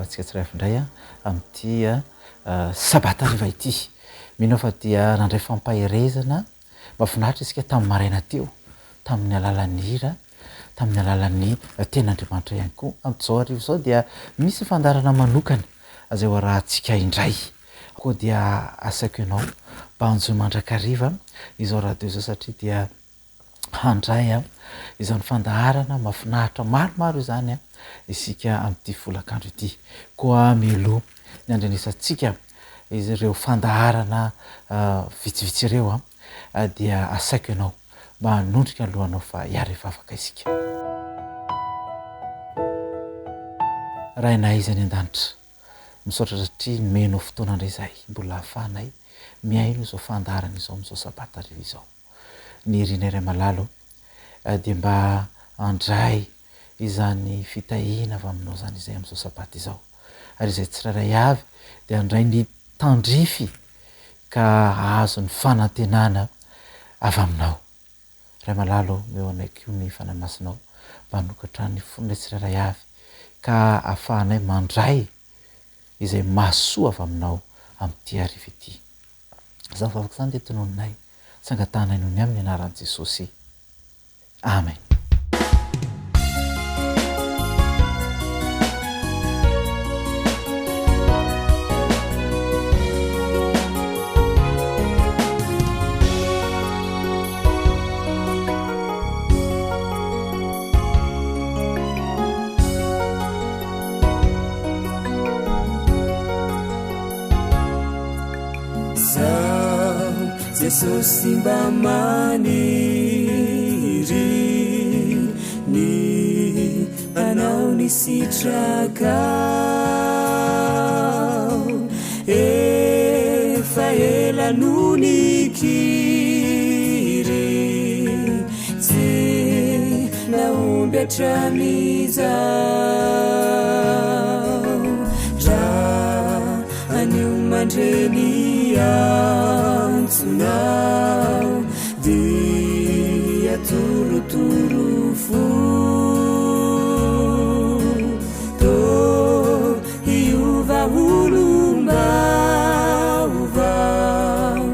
antsika tsirairay avy indray amin'ity sabata hariva ity. Mino aho fa dia nandray fampaherezana mahafinaritra isika tamin'ny maraina teo, tamin'ny alalan'ny hira, tamin'ny alalan'ny tenin'Andriamanitra ihany koa. Amin'izao hariva izao dia misy fandaharana manokana izay ho arahantsika indray. Koa dia asaiko ianao mba hanjohy mandrakariva izao radio izao satria dia handray izany fandaharana mahafinaritra maromaro izany isika amin'ity folakandro ity. Koa mialoha ny handrenesantsika ireo fandaharana vitsivitsy ireo dia asaiko ianao mba hanondrika ny lohanao fa hiara-hivavaka isika. Rainay izay any an-danitra, misaotra satria nomenao fotoana indray izahay mbola ahafahanay mihaino izao fandaharana izao amin'izao sabata hariva izao. Ny irinay Ray malala ô, dia mba handray izany fitahiana avy aminao izany izay amin'izao sabata izao. Ary izay tsirairay avy dia handray ny tandrify ka hahazo ny fanantenana avy aminao. Ray malala ô, omeo anay koa ny Fanahy Masinao mba hanokatra ny fonay tsirairay avy ka ahafahanay mandray izay mahasoa avy aminao amin'ity hariva ity. Izany vavaka izany dia tononinay sy angatahanay noho ny amin'ny anaran'i Jesosy. Amen. Jesosy mba maniry ny hanao ny sitrakao. Efa ela no nikiry, tsy nahomby hatramin'izao. Raha anio mandre ny antsonao dia torotoro fo. Tô hiova olom-baovao,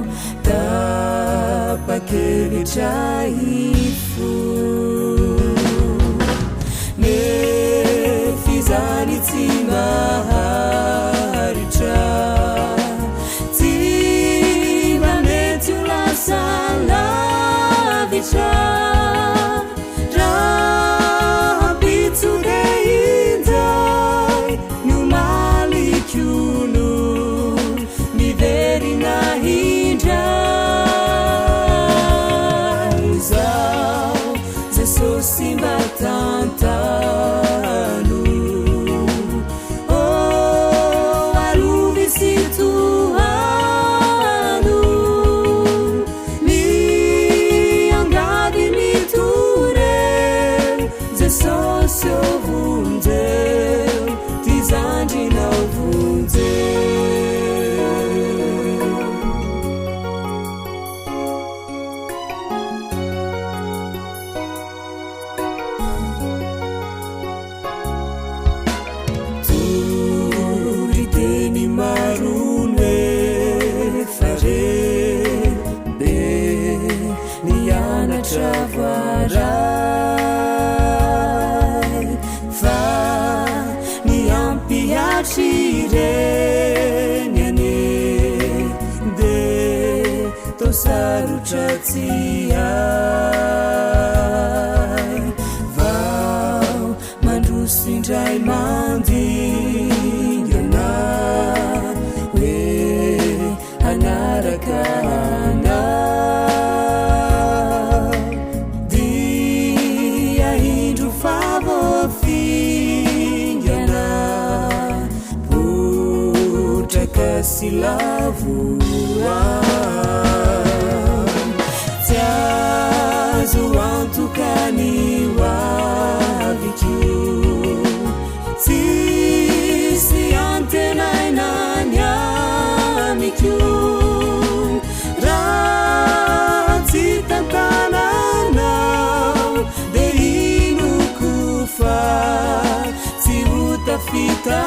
tapa-kevitra hifo. Nefa izany tsy maharitra, tsy mba mety ho lasa lavitra. Rahampitso dia injay ny omaliko no miverina indray. Izaho Jesosy mba tantano. Oh, arovy sy tohano. Miangavy mitoreo, Jesosy ô vonjeo, ty zandrinao vonjeo. Toriteny maro no efa re be nianatra voaray fa ny hampihatry ireny anie dia toa sarotra tsy hay vao Mandroso indray mandingana hoe hanaraka anao dia indro fa voafingana potraka sy lavo aho tsy azo antoka ny ho aviko tsisy antenaina ny amiko raha tsy tantananao dia inoko fa tsy ho tafita.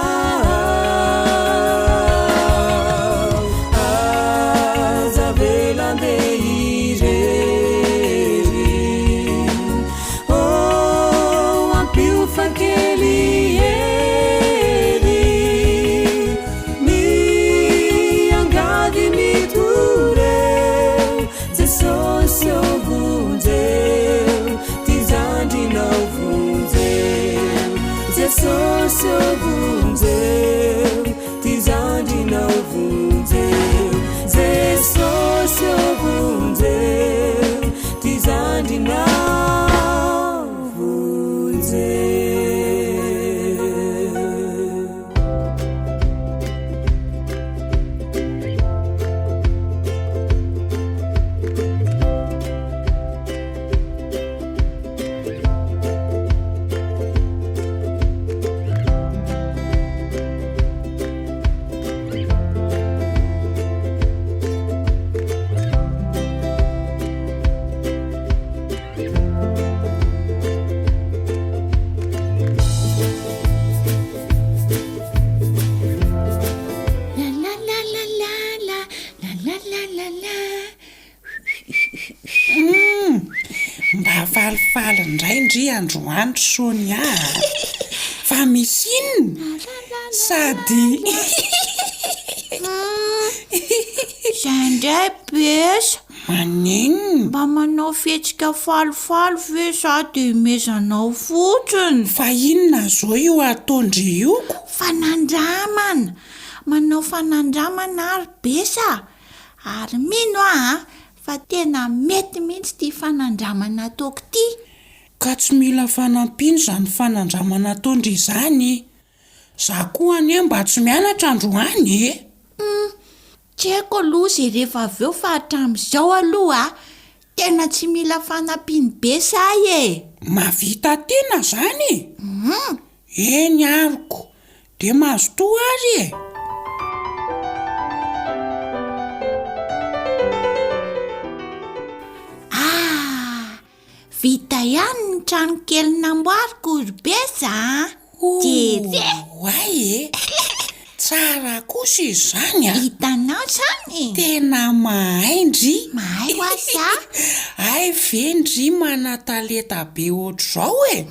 Mba falifaly indray ndry androany ry Sonia a! Fa misy inona? Sady Izay indray Bessa. Maninona? Mba manao fihetsika falifaly ve za dia imezanao fotsiny? Fa inona izao io ataon-dry io ko? Fanandramana! Manao fanandramana aho ry Bessa a! Ary mino aho an, fa tena mety mihitsy ity fanandramana ataoko ity. Ka tsy mila fanampiana izany fanandramana ataon-dry izany e! Za koa anie mba tsy mianatra androany e! Hum, tsy haiko aloha izay rehefa avy eo fa hatramin'izao aloha tena tsy mila fanampian'i Bessa aho e! Mahavita tena izany e! Hum! Eny aroko, dia mazotoa ary e! Ah! Vita ihany ny trano kely namboariko ry Bessa a! Jereo! Oay e! Tsara kosa izany a! Hitanao izany? Tena mahay ndry! Mahay hoa za! Hay ve ndry manan-talenta be ohatr'izao e!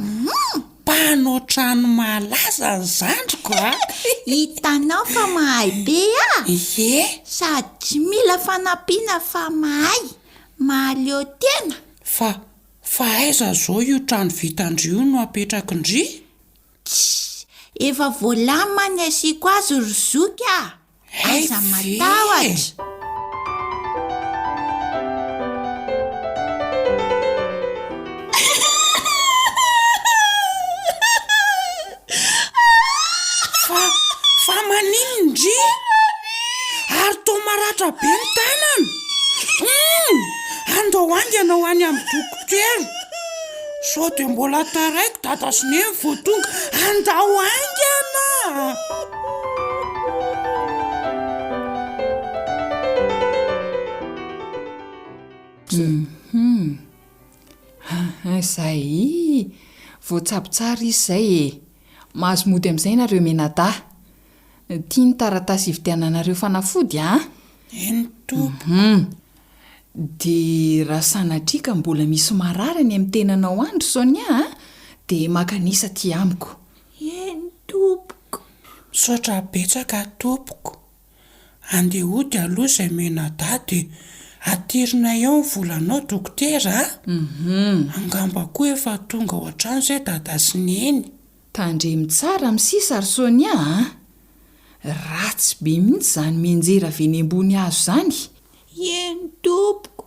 Mpanao trano malaza ny zandriko a! Hitanao fa mahay be aho? Ie! Sady tsy mila fanampiana fa mahay, mahaleo tena. Fa, fa aiza zao io trano vitan-dry io no apetrakin-dry? Tssy! Efa voalamina ny asiako azy ry zoky a! Aza matahotra! Fa, fa maninona ndry? Ary toa maratra be ny tanana! Hum! Andao haingana ho any amin'ny dokotera! Sao dia mbola taraiky dada sy neny vao tonga. Andao haingana! Hum. Izay. Voatsabo tsara izy izay e. Mahazo mody amin'izay nareo mianadahy. Ity ny taratasy hividiananareo fanafody an! Eny tompoko. Hum. Dia raha sanatria ka mbola misy marary any amin'ny tenanao any ry Sonia a, dia mankanesa aty amiko. Eny tompoko. Misaotra betsaka tompoko. Andeha hody aloha izay mianadahy dia aterina eo ny volanao dokotera a! Angamba koa efa tonga ao an-trano izay dada sy neny. Tandremo tsara amin'ny sisa ry Sonia a! Ratsy be mihitsy izany mianjera avy eny ambony hazo izany. Eny tompoko,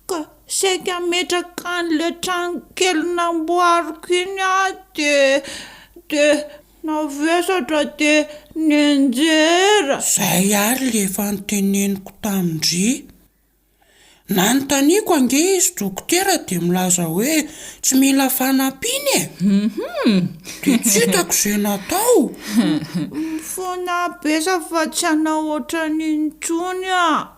ka saika hametraka an'ilay trano kely namboariko iny aho dia, dia navesatra dia nianjera. Izay ary ilay efa noteneniko tamin-dry. Nanontaniako ange izy dokotera dia milaza hoe tsy mila fanampiana e! Dia tsy hitako izay natao. Mifona besa fa tsy hanao ohatran'iny intsony aho.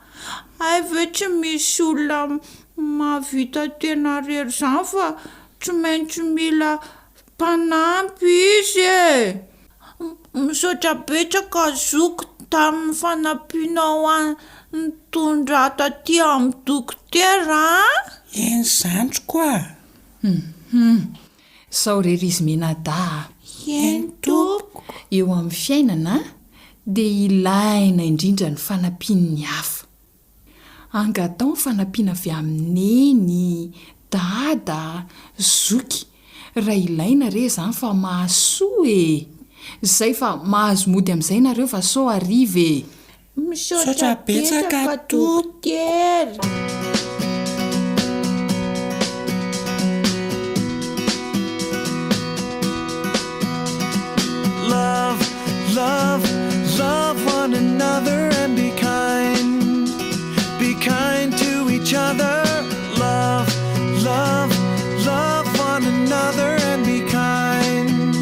Hay ve tsy misy olona mahavita tena irery izany fa tsy maintsy mila mpanampy izy e! Misaotra betsaka zoky tamin'ny fanampianao ahy nitondra ahy taty amin'ny dokotera a! Eny zandriko a! Hum. Sao re ry izy mianadahy a! Eny tompoko. Eo amin'ny fiainana dia ilaina indrindra ny fanampian'ny hafa. Angataho ny fanampiana avy amin'i Neny, Dada, Zoky, raha ilaina re izany fa mahasoa e! Zay fa mahazo mody amin'izay nareo fa sao hariva e! Misaotra betsaka dokotera. Love, love, love one another and be kind. Be kind to each other. Love, love, love one another and be kind.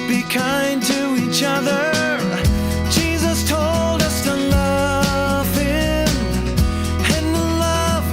Be kind to each other. Jesus told us to love him and love.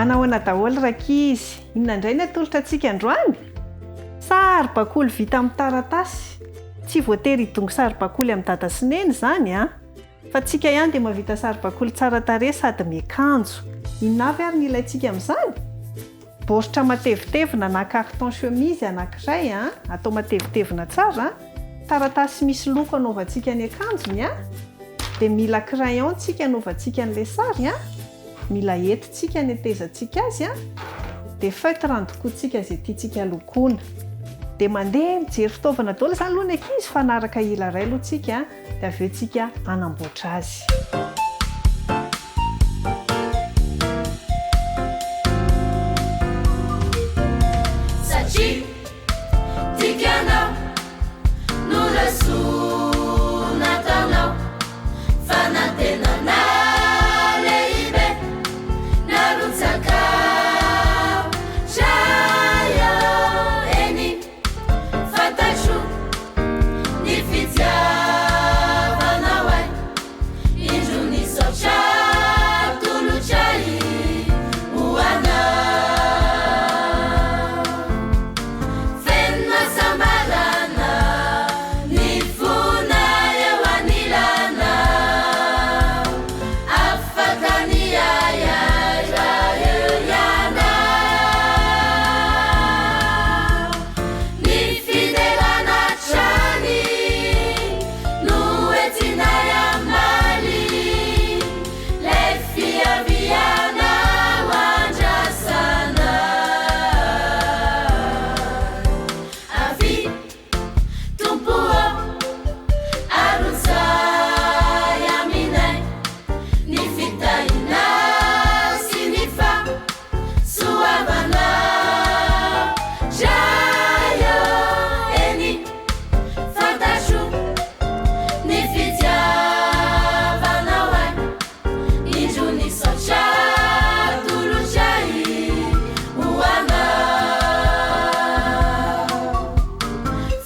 Manahoana daholo rankizy? Inona indray ny atolotra antsika androany? Saribakoly vita amin'ny taratasy. Tsy voatery hidongy saribakoly amin'i dada sy neny izany an! Fa tsika ihany dia mahavita saribakoly tsara tarehy sady miakanjo. Inona avy ary ny ilaintsika amin'izany? Baoritra matevitevina na carton chemise anankiray an, atao matevitevina tsara an, taratasy misy loko anaovantsika ny akanjony an, dia mila crayon tsika anaovantsika an'ilay sary an, mila hety tsika anetezantsika azy an, dia feutre andokoantsika izay tiantsika lokoina. Dia mandeha mijery fitaovana daholo izany aloha ny ankizy fa hanaraka hila iray aloha tsika an. dia avy eo tsika hanamboatra azy. Satria tiako ianao no rasoa nataonao Fanantenana lehibe narotsakao Jayo eny Fantatro ny fitiavanao ahy, indro ny saotra atolotray ho anao. Feno hasambarana ny fonay eo anilanao, afaka ny ahiahy raha eo ianao. Ny fiderana hatrany no entinay hamaly lay fiavianao andrasanay. Avia Tompo ô, arotsay aminay ny fitahiana sy ny fa. Soavana Ray ô eny fantatro ny fitiavanao ahy indro ny saotra atolotray ho anao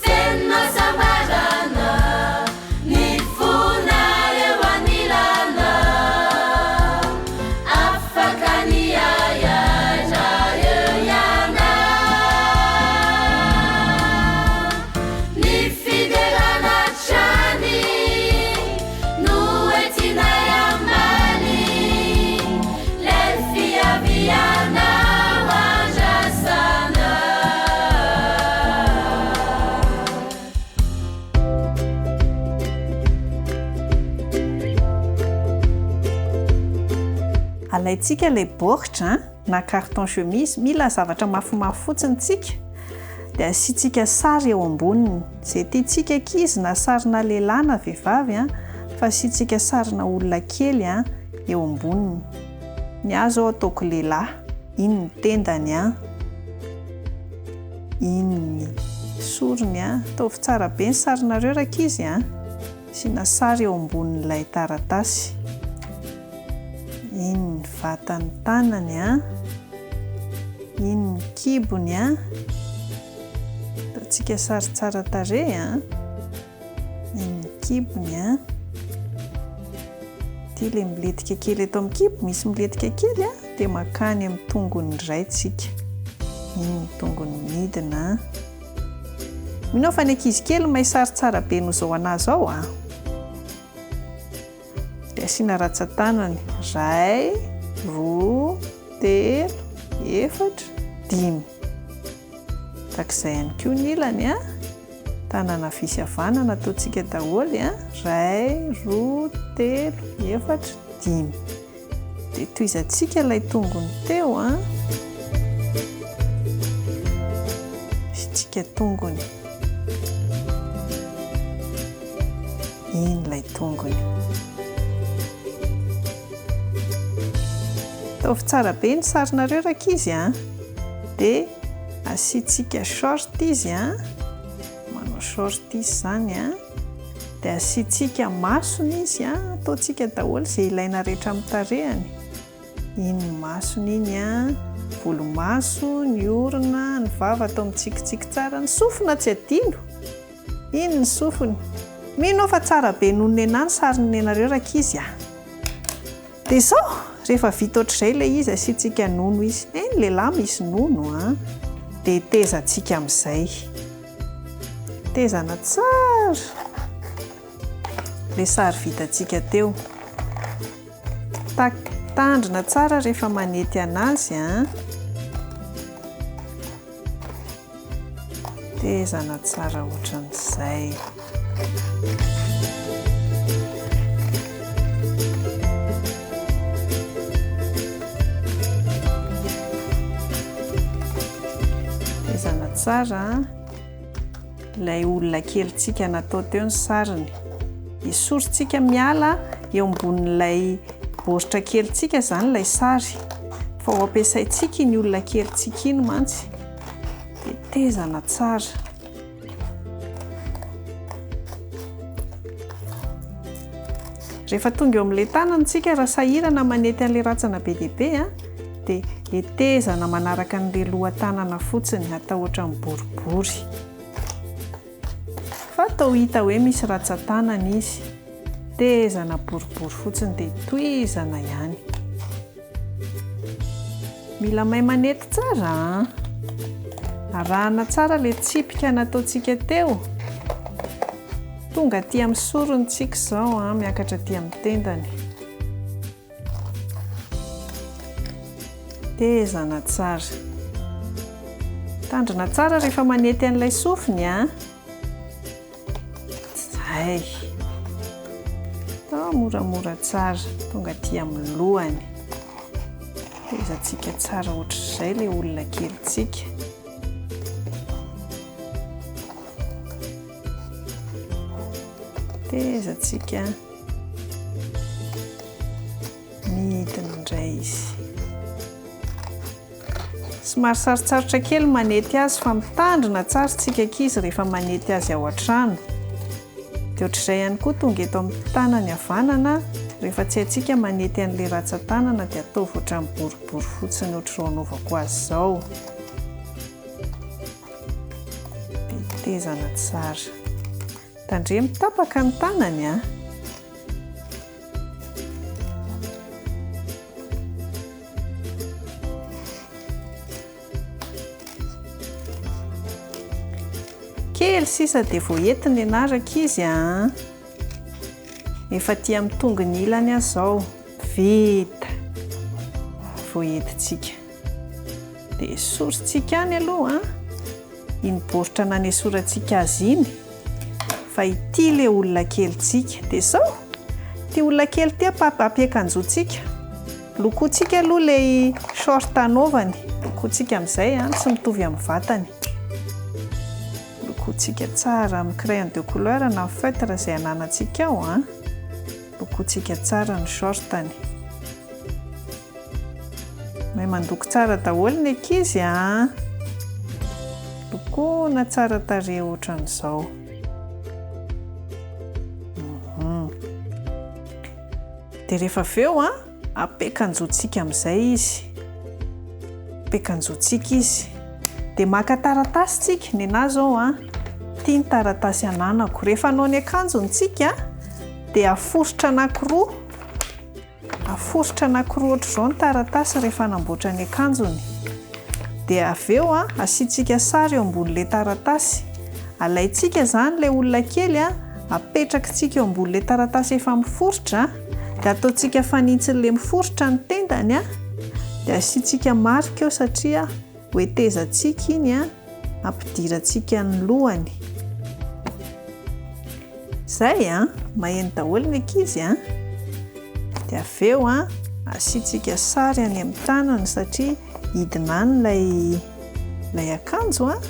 feno hasambarana ny fonay eo anilanao. Afaka ny ahiahy raha eo ianao. Ny fiderana hatrany no entinay hamaly lay fiavianao andrasanay. Alaintsika ilay baoritra na carton chemise, mila zavatra mafimafy fotsiny tsika, dia asiantsika sary eo amboniny. Izay tiantsika ankizy na sarina lehilahy na vehivavy fa asiantsika sarina olona kely eo amboniny. Ny ahy izao ataoko lehilahy, iny ny tendany an. Iny ny sorony a! Ataovy tsara be ny sarinareo rankizy a! Asiana sary eo ambonin'ilay taratasy. Iny ny vatan'ny tanany a! Iny ny kibony a! Ataontsika sary tsara tarehy a! Ny kibony a. Ity ilay milentika kely eto amin'ny kibo, misy milentika kely a, dia mankany amin'ny tongony iray tsika. Iny ny tongony midina. Mino aho fa ny ankizy kely mahay sary tsara be noho izao anà izao a. Dia asiana ratsan-tanana. Iray, roa, telo, efatra, dimy. Tahak'izay ihany koa ny ilany a. Tanana havia sy havanana ataontsika daholo a. Iray, roa, telo, efatra, dimy. Dia tohizantsika ilay tongony teo a. Asiantsika tongony. Iny ilay tongony. Ataovy tsara be ny sarinareo rankizy a. Dia asiantsika short izy a. Manao short izy izany a. Dia asiantsika masony izy a. Ataontsika daholo izay ilaina rehetra amin'ny tarehiny. Iny ny masony iny a. Volomaso, ny orona, ny vava atao mitsikitsiky tsara, ny sofina tsy adino. Iny ny sofiny. Mino aho fa tsara be noho ny nenà ny sarin'ny nenareo rankizy a. Dia izao! Rehefa vita ohatr'izay ilay izy asiantsika nono izy. Eh, ny lehilahy misy nono an! Dia hetezantsika amin'izay. Hetezana tsara ilay sary vitantsika teo. Tandrina tsara rehefa manety anazy an! Tetezana tsara ohatran'izay. Tetezana tsara ilay olona kelintsika natao teo ny sariny. Esorintsika miala eo ambonin'ilay baoritra kelintsika izany ilay sary. Fa ho ampiasaintsika iny olona kelintsika iny mantsy. Tetezana tsara. Rehefa tonga eo amin'ilay tanana isika, raha sahirana manety an'ilay rantsana be dia be, dia hetezana manaraka an'ilay loha-tanana fotsiny, atao ohatran'ny boribory. Fa atao hita hoe misy rantsan-tanana izy. Tetezana boribory fotsiny dia tohizana ihany. Mila mahay manety tsara an! Arahana tsara ilay tsipika nataontsika teo. Tonga aty amin'ny sorony tsika izao an, miakatra aty amin'ny tendany. Tezana tsara. Tandrina tsara rehefa manety an'ilay sofiny an. Zay. Atao moramora tsara, tonga aty amin'ny lohany. Tezatsika tsara ohatr'izay ilay olona kelintsika. Tezatsika. Midina indray izy. Somary sarotsarotra kely manety azy fa mitandrina tsara isika ankizy rehefa manety azy ao an-trano. Dia ohatr'izay ihany koa tonga eto amin'ny tanany havanana, rehefa tsy haintsika manety an'ilay ratsan-tanana dia ataovy ohatran'ny boribory fotsiny ohatr'izao anaovako azy izao. Tetezana tsara. Tandremo tapaka ny tanany a! Kely sisa dia voahety ny anaraka izy a! Efa aty amin'ny tongony ilany aho izao. Vita! Voahetintsika. Dia esorintsika any aloha an! Iny baoritra nanesorantsika azy iny fa ity ilay olona kelintsika. Dia izao, ity olona kely ity ampiakanjoantsika. Lokointsika aloha ilay short anaovany. Lokointsika amin'izay an, tsy mitovy amin'ny vatany. Lokointsika tsara amin'ny crayon de couleur na feutre izay ananantsika ao an. Lokointsika tsara ny short-ny. Mahay mandoko tsara daholo ny ankizy a! Lokoina tsara tarehy ohatran'izao. Mhm. Dia rehefa avy eo a, apekanjotsika amin'izay izy. Apekanjotsika izy. Dia maka taratasy tsika, nenahy izao a, ity ny taratasy ananako. Rehefa hanao ny akanjony tsika dia aforitra anankiroa. Aforitra anankiroa ohatr'izao ny taratasy rehefa hanamboatra ny akanjony. Dia avy eo asiantsika sary eo ambonin'ilay taratasy. Alaintsika izany ilay olona kely, apetrakitsika eo ambonin'ilay taratasy efa miforitra, dia ataontsika fanintsin'ilay miforitra ny tendany, dia asiantsika marika eo satria hohetezantsika iny hampidirantsika ny lohany. Zay an, maheno daholo ny ankizy an. Dia avy eo an, asiantsika sary any amin'ny tanany satria hidina any ilay ilay akanjo an.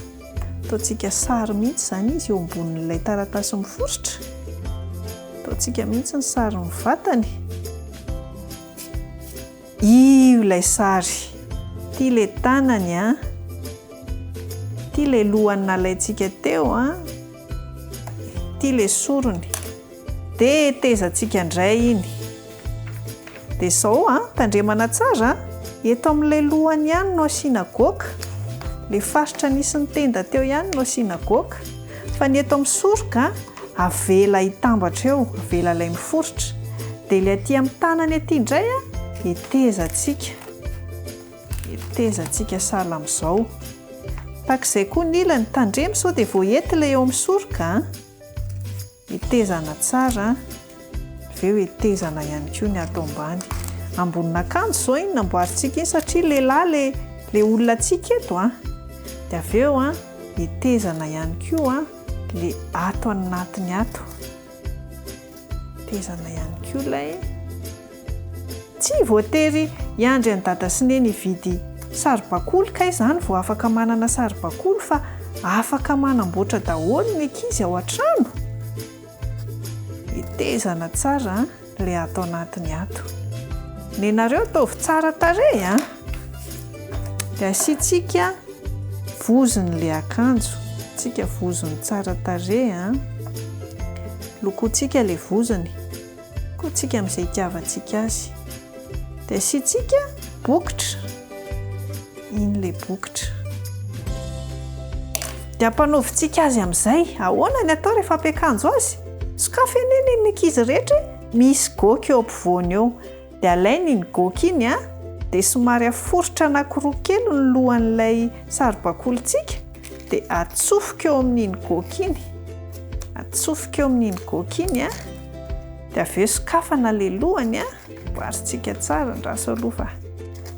Ataontsika sary mihitsy izany izy eo ambonin'ilay taratasy miforitra. Ataontsika mihitsy ny sarin'ny vatany. Io ilay sary. Ity ilay tanany an. Ity ilay lohany nalaintsika teo an. Ity ilay sorony. Dia hetezantsika indray iny. Dia izao an, tandremana tsara an. Eto amin'ilay lohany ihany no asiana goaka. Ilay faritra nisy ny tenda teo ihany no asiana goaka. Fa ny eto amin'ny soroka an, Avela hitambatra eo, avela ilay miforitra. Dia ilay aty amin'ny tanany aty indray an, Hetezantsika. Hetezantsika sahala amin'izao. Tahaka izay koa ny ilany, tandremo sao dia voahety ilay eo amin'ny soroka a. Hetezana tsara, avy eo hetezana ihany koa ny ato ambany. Ambonin'akanjo izao iny namboarintsika iny satria lehilahy ilay ilay olona antsika eto a. Dia avy eo a, hetezana ihany koa ilay ato anatiny ato. Hetezana ihany koa ilay. Tsy voatery hiandry an'i Dada sy Neny hividy saribakoly kay izany vao afaka manana saribakoly fa afaka manamboatra daholo ny ankizy ao an-trano. Hetezana tsara ilay ato anatiny ato. Nenareo ataovy tsara tarehy an! Dia asiantsika vozony ilay akanjo. Tsika vozony tsara tarehy an! Lokointsika ilay vozony. Koa tsika amin'izay itiavantsika azy. Dia asiantsika bokotra. Iny ilay bokotra. Dia ampanaovintsika azy amin'izay. Ahoana ny atao rehefa hampiakanjo azy? Sokafy anie ny an'ny ankizy rehetra e! Misy goky eo ampovoany eo. Dia alaina iny goky iny an, dia somary aforitra anankiroa kely ny lohan'ilay saribakolintsika, dia atsofoka eo amin'iny goky iny. Atsofoka eo amin'iny goky iny an, dia avy eo sokafana ilay lohany an, amboarintsika tsara, andraso aloha fa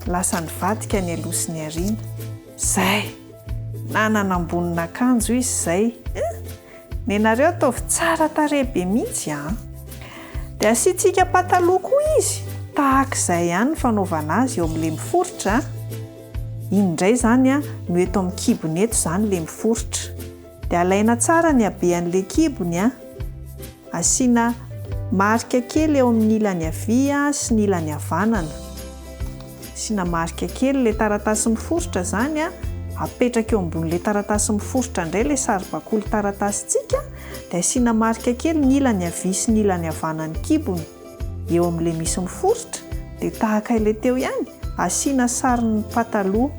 lasa nivadika ny aloha sy ny aoriana. Izay! Nanana ambonin'akanjo izy izay. Nenareo ataovy tsara tarehy be mihitsy an! Dia asiantsika pataloha koa izy, tahaka izay ihany ny fanaovana azy eo amin'ilay miforitra an! Iny indray izany an no eto amin'ny kibony eto izany ilay miforitra. Dia alaina tsara ny habean'ilay kibony an! Asiana marika kely eo amin'ny ilany havia sy ny ilany havanana. Asiana marika kely ilay taratasy miforitra izany, apetraka eo ambonin'ilay taratasy miforitra indray ilay saribakoly taratasintsika, dia asiana marika kely ny ilany havia sy ny ilany havanan'ny kibony eo amin'ilay misy miforitra, dia tahaka ilay teo ihany, asiana sarin'ny pataloha.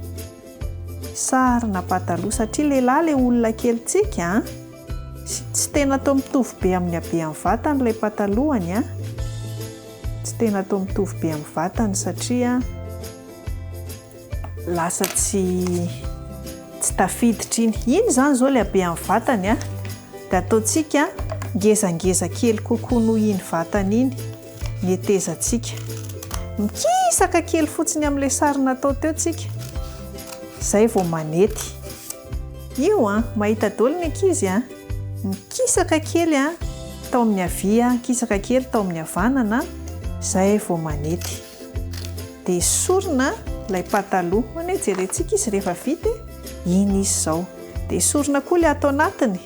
Sarina pataloha satria lehilahy ilay olona kelintsika an! Sy tsy tena atao mitovy be amin'ny habean'ny vatany ilay patalohany an! Tsy tena atao mitovy be amin'ny vatany satria lasa tsy tsy tafiditra iny. Iny izany izao ilay habean'ny vatany an! Dia ataontsika ngezangeza kely kokoa noho iny vatany iny ny hetezantsika. Mikisaka kely fotsiny amin'ilay sary natao teo tsika, izay vao manety. Io an, mahita daholo ny ankizy an! Mikisaka kely an, tao amin'ny havia, mikisaka kely tao amin'ny havanana, izay vao manety. Dia esorina ilay pataloha. Hono e, jerentsika izy rehefa vita e! Iny izy izao. Dia esorina koa ilay ato anatiny.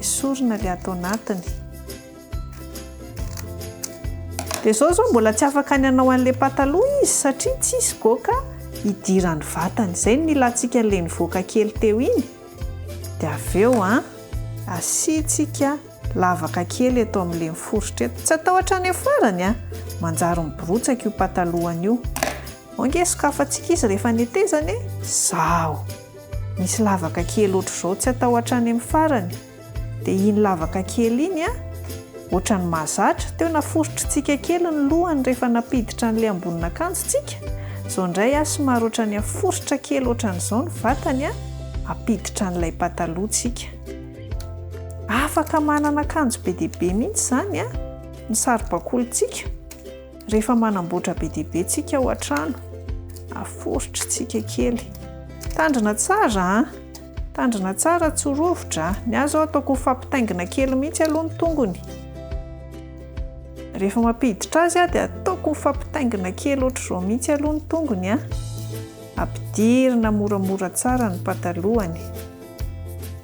Esorina ilay ato anatiny. Dia izao izao mbola tsy afaka ny hanao an'ilay pataloha izy satria tsisy goaka hidiran'ny vatany. Izay no nilantsika an'ilay nivoaka kely teo iny. Dia avy eo an, asiantsika lavaka kely eto amin'ilay miforitra eto. Tsy atao hatrany amin'ny farany an, manjary miborotsaka io patalohany io. Ao ange sokafantsika izy rehefa netezana e! Zao! Misy lavaka kely ohatr'izao tsy atao hatrany amin'ny farany. Dia iny lavaka kely iny an, ohatran'ny mahazatra, teo naforitritsika kely ny lohany rehefa nampiditra an'ilay ambonin'akanjo tsika, izao indray an somary ohatran'ny aforitra kely ohatran'izao ny vatany an, ampiditra an'ilay pataloha tsika. Afaka manana akanjo be dia be mihitsy izany an, ny saribakolintsika, rehefa manamboatra be dia be tsika ao an-trano. Aforitritsika kely. Tandrina tsara an! Tandrina tsara tsy ho rovitra a! Ny ahy izao ataoko mifampitaingina kely mihitsy aloha ny tongony. Rehefa mampiditra azy aho dia ataoko mifampitaingina kely ohatr'izao mihitsy aloha ny tongony a! Ampidirina moramora tsara ny patalohany.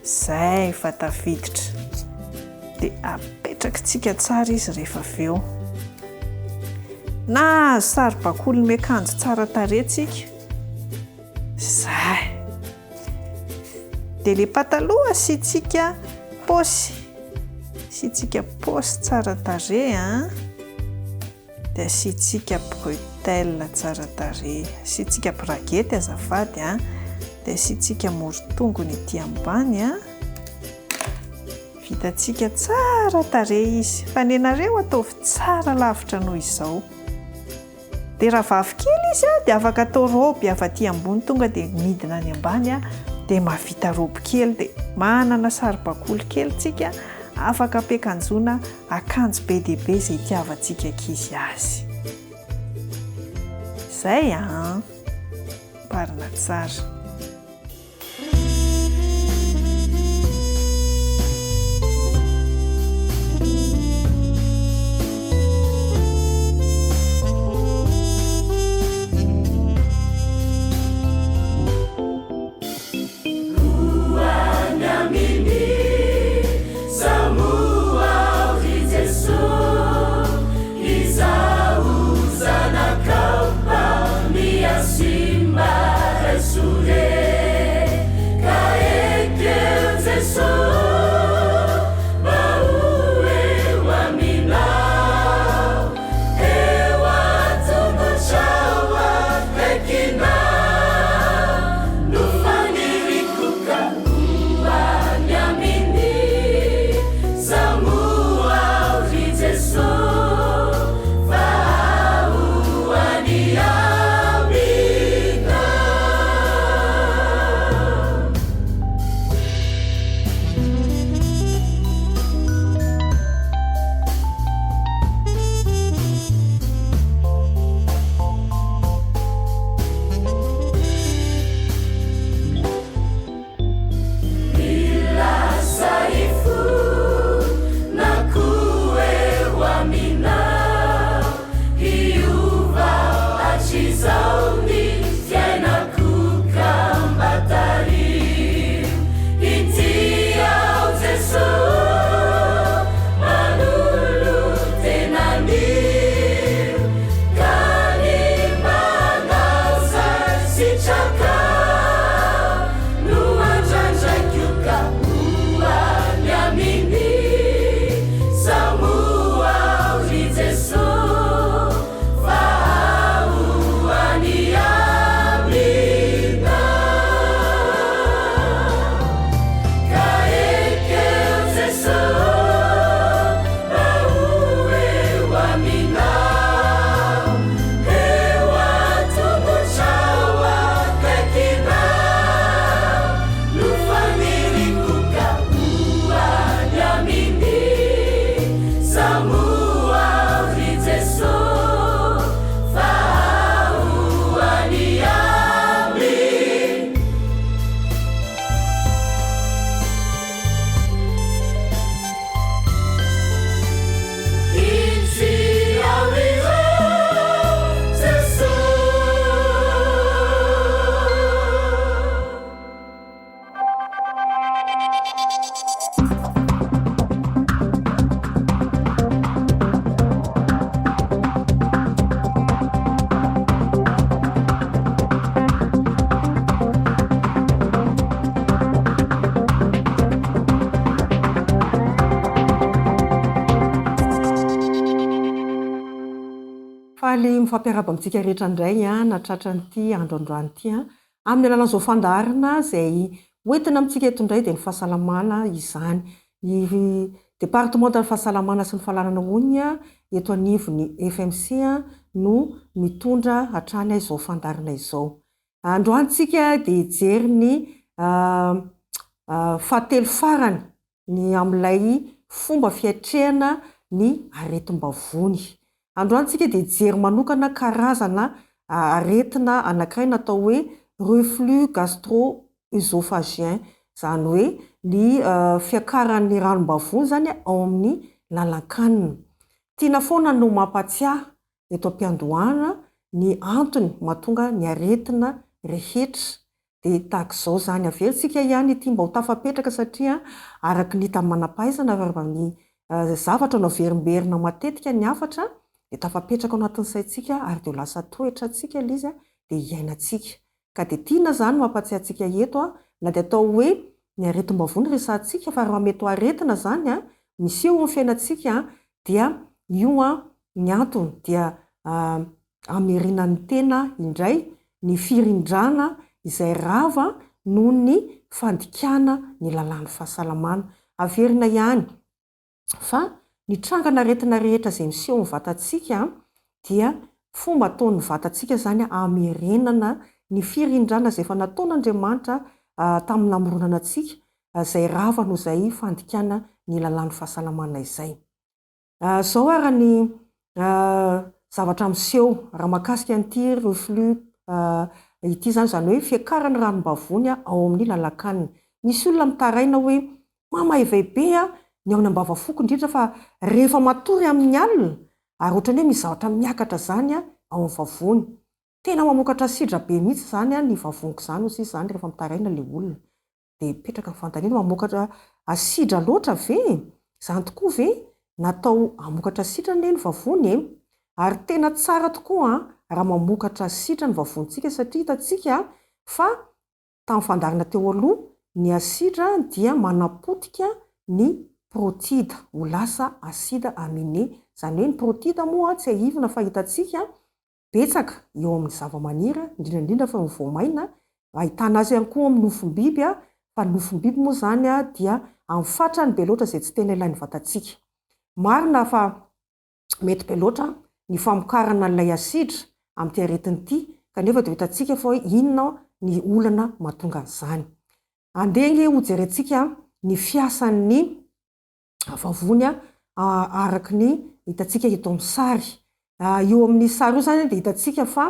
Izay fa tafiditra. Dia apetrakitsika tsara izy rehefa avy eo. Nahazo saribakoly miakanjo tsara tarehy tsika. Izay. Dia le pataloha asiantsika paosy, asiantsika paosy tsara tarehy an, dia asiantsika bretelle tsara tarehy, asiantsika braguette azafady an, dia asiantsika moro-tongony ety ambany an, vitantsika tsara tarehy izy, fa nenareo ataovy tsara lavitra noho izao. Dia raha vavy kely izy dia afaka atao raoby avy aty ambony tonga dia midina any ambany dia mahavita raoby kely dia manana saribakoly kely tsika afaka ampiakanjoana akanjo be dia be izay itiavantsika ankizy azy. Izay an! Marina tsara. Faly mifampiarahaba amintsika rehetra indray nahatratra an'ity andro androany ity. Amin'ny alalan'izao fandaharana izay hoentina amintsika eto indray dia ny fahasalamana izany. Ny departemantan'ny fahasalamana sy ny fahalalana honina eto anivon'ny FMC no mitondra hatrany izao fandaharana izao. Androany tsika dia hijery ny fahatelo farany ny amin'ilay fomba fiatrehana ny aretim-bavony. Androany tsika dia hijery manokana karazana aretina anankiray natao hoe reflux gastro-oesophagien, izany hoe ny fiakaran'ny ranom-bavony izany ao amin'ny lalan-kanina. Tiana foana no mampatsiahy eto am-piandohana ny antony mahatonga ny aretina rehetra dia tahaka izao izany. Averintsika ihany ity mba ho tafapetraka satria araka ny hitan'ny manam-pahaizana raha ny zavatra no averimberina matetika ny hafatra dia tafapetraka ao anatin'ny saintsika ary dia ho lasa toetrantsika ilay izy dia iainantsika. Ka dia tiana izany mampatsiahy antsika eto na dia atao hoe ny aretim-bavony resahantsika fa raha mety ho aretina izany miseho eo amin'ny fiainantsika dia io ny antony dia hamerenan'ny tena indray ny firindrana izay rava noho ny fandikana ny lalàn'ny fahasalamana. Averina ihany fa ny trangan'aretina rehetra izay miseho amin'ny vatantsika dia. Fomba ataon'ny vatantsika izany hamerenana ny firindrana izay efa nataon'Andriamanitra tamin'ny namoronana antsika, izay rava noho izay fandikana ny lalàn'ny fahasalamana izay. Izao ara ny zavatra miseho raha mahakasika an'ity reflux ity izany, izany hoe fiakaran'ny ranom-bavony ao amin'ny lalan-kanina. Misy olona mitaraina hoe mamaivay be ny ao amin'ny ambavafoko indrindra fa rehefa matory amin'ny alina ary ohatran'ny hoe misy zavatra miakatra izany ao amin'ny vavony. Tena mamokatra asidra be mihitsy izany ny vavoniko izany hoy sisa izany rehefa mitaraina ilay olona. Dia mipetraka ny fanontaniana, mamokatra asidra loatra ve e? Izany tokoa ve? Natao hamokatra asidra anie ny vavony e! Ary tena tsara tokoa raha mamokatra asidra ny vavonintsika satria hitantsika fa Tamin'ny fandaharana teo aloha, ny asidra dia manapotika ny protida ho lasa acide aminé. Izany hoe ny protida moa tsiahivina fa hitantsika betsaka eo amin'ny zavamaniry, indrindra indrindra fa ny voamaina, ahitana azy ihany koa amin'ny nofom-biby, fa ny nofom-biby moa izany dia amin'ny fatrany be loatra izay tsy tena ilain'ny vatantsika. Marina fa mety be loatra ny famokarana an'ilay asidra amin'ity aretina ity kanefa dia ho hitantsika fa hoe inona ny olana mahatonga an'izany. Andeha ange hojerentsika ny fiasan'ny vavony araka ny hitantsika eto amin'ny sary. Io amin'ny sary io izany dia hitantsika fa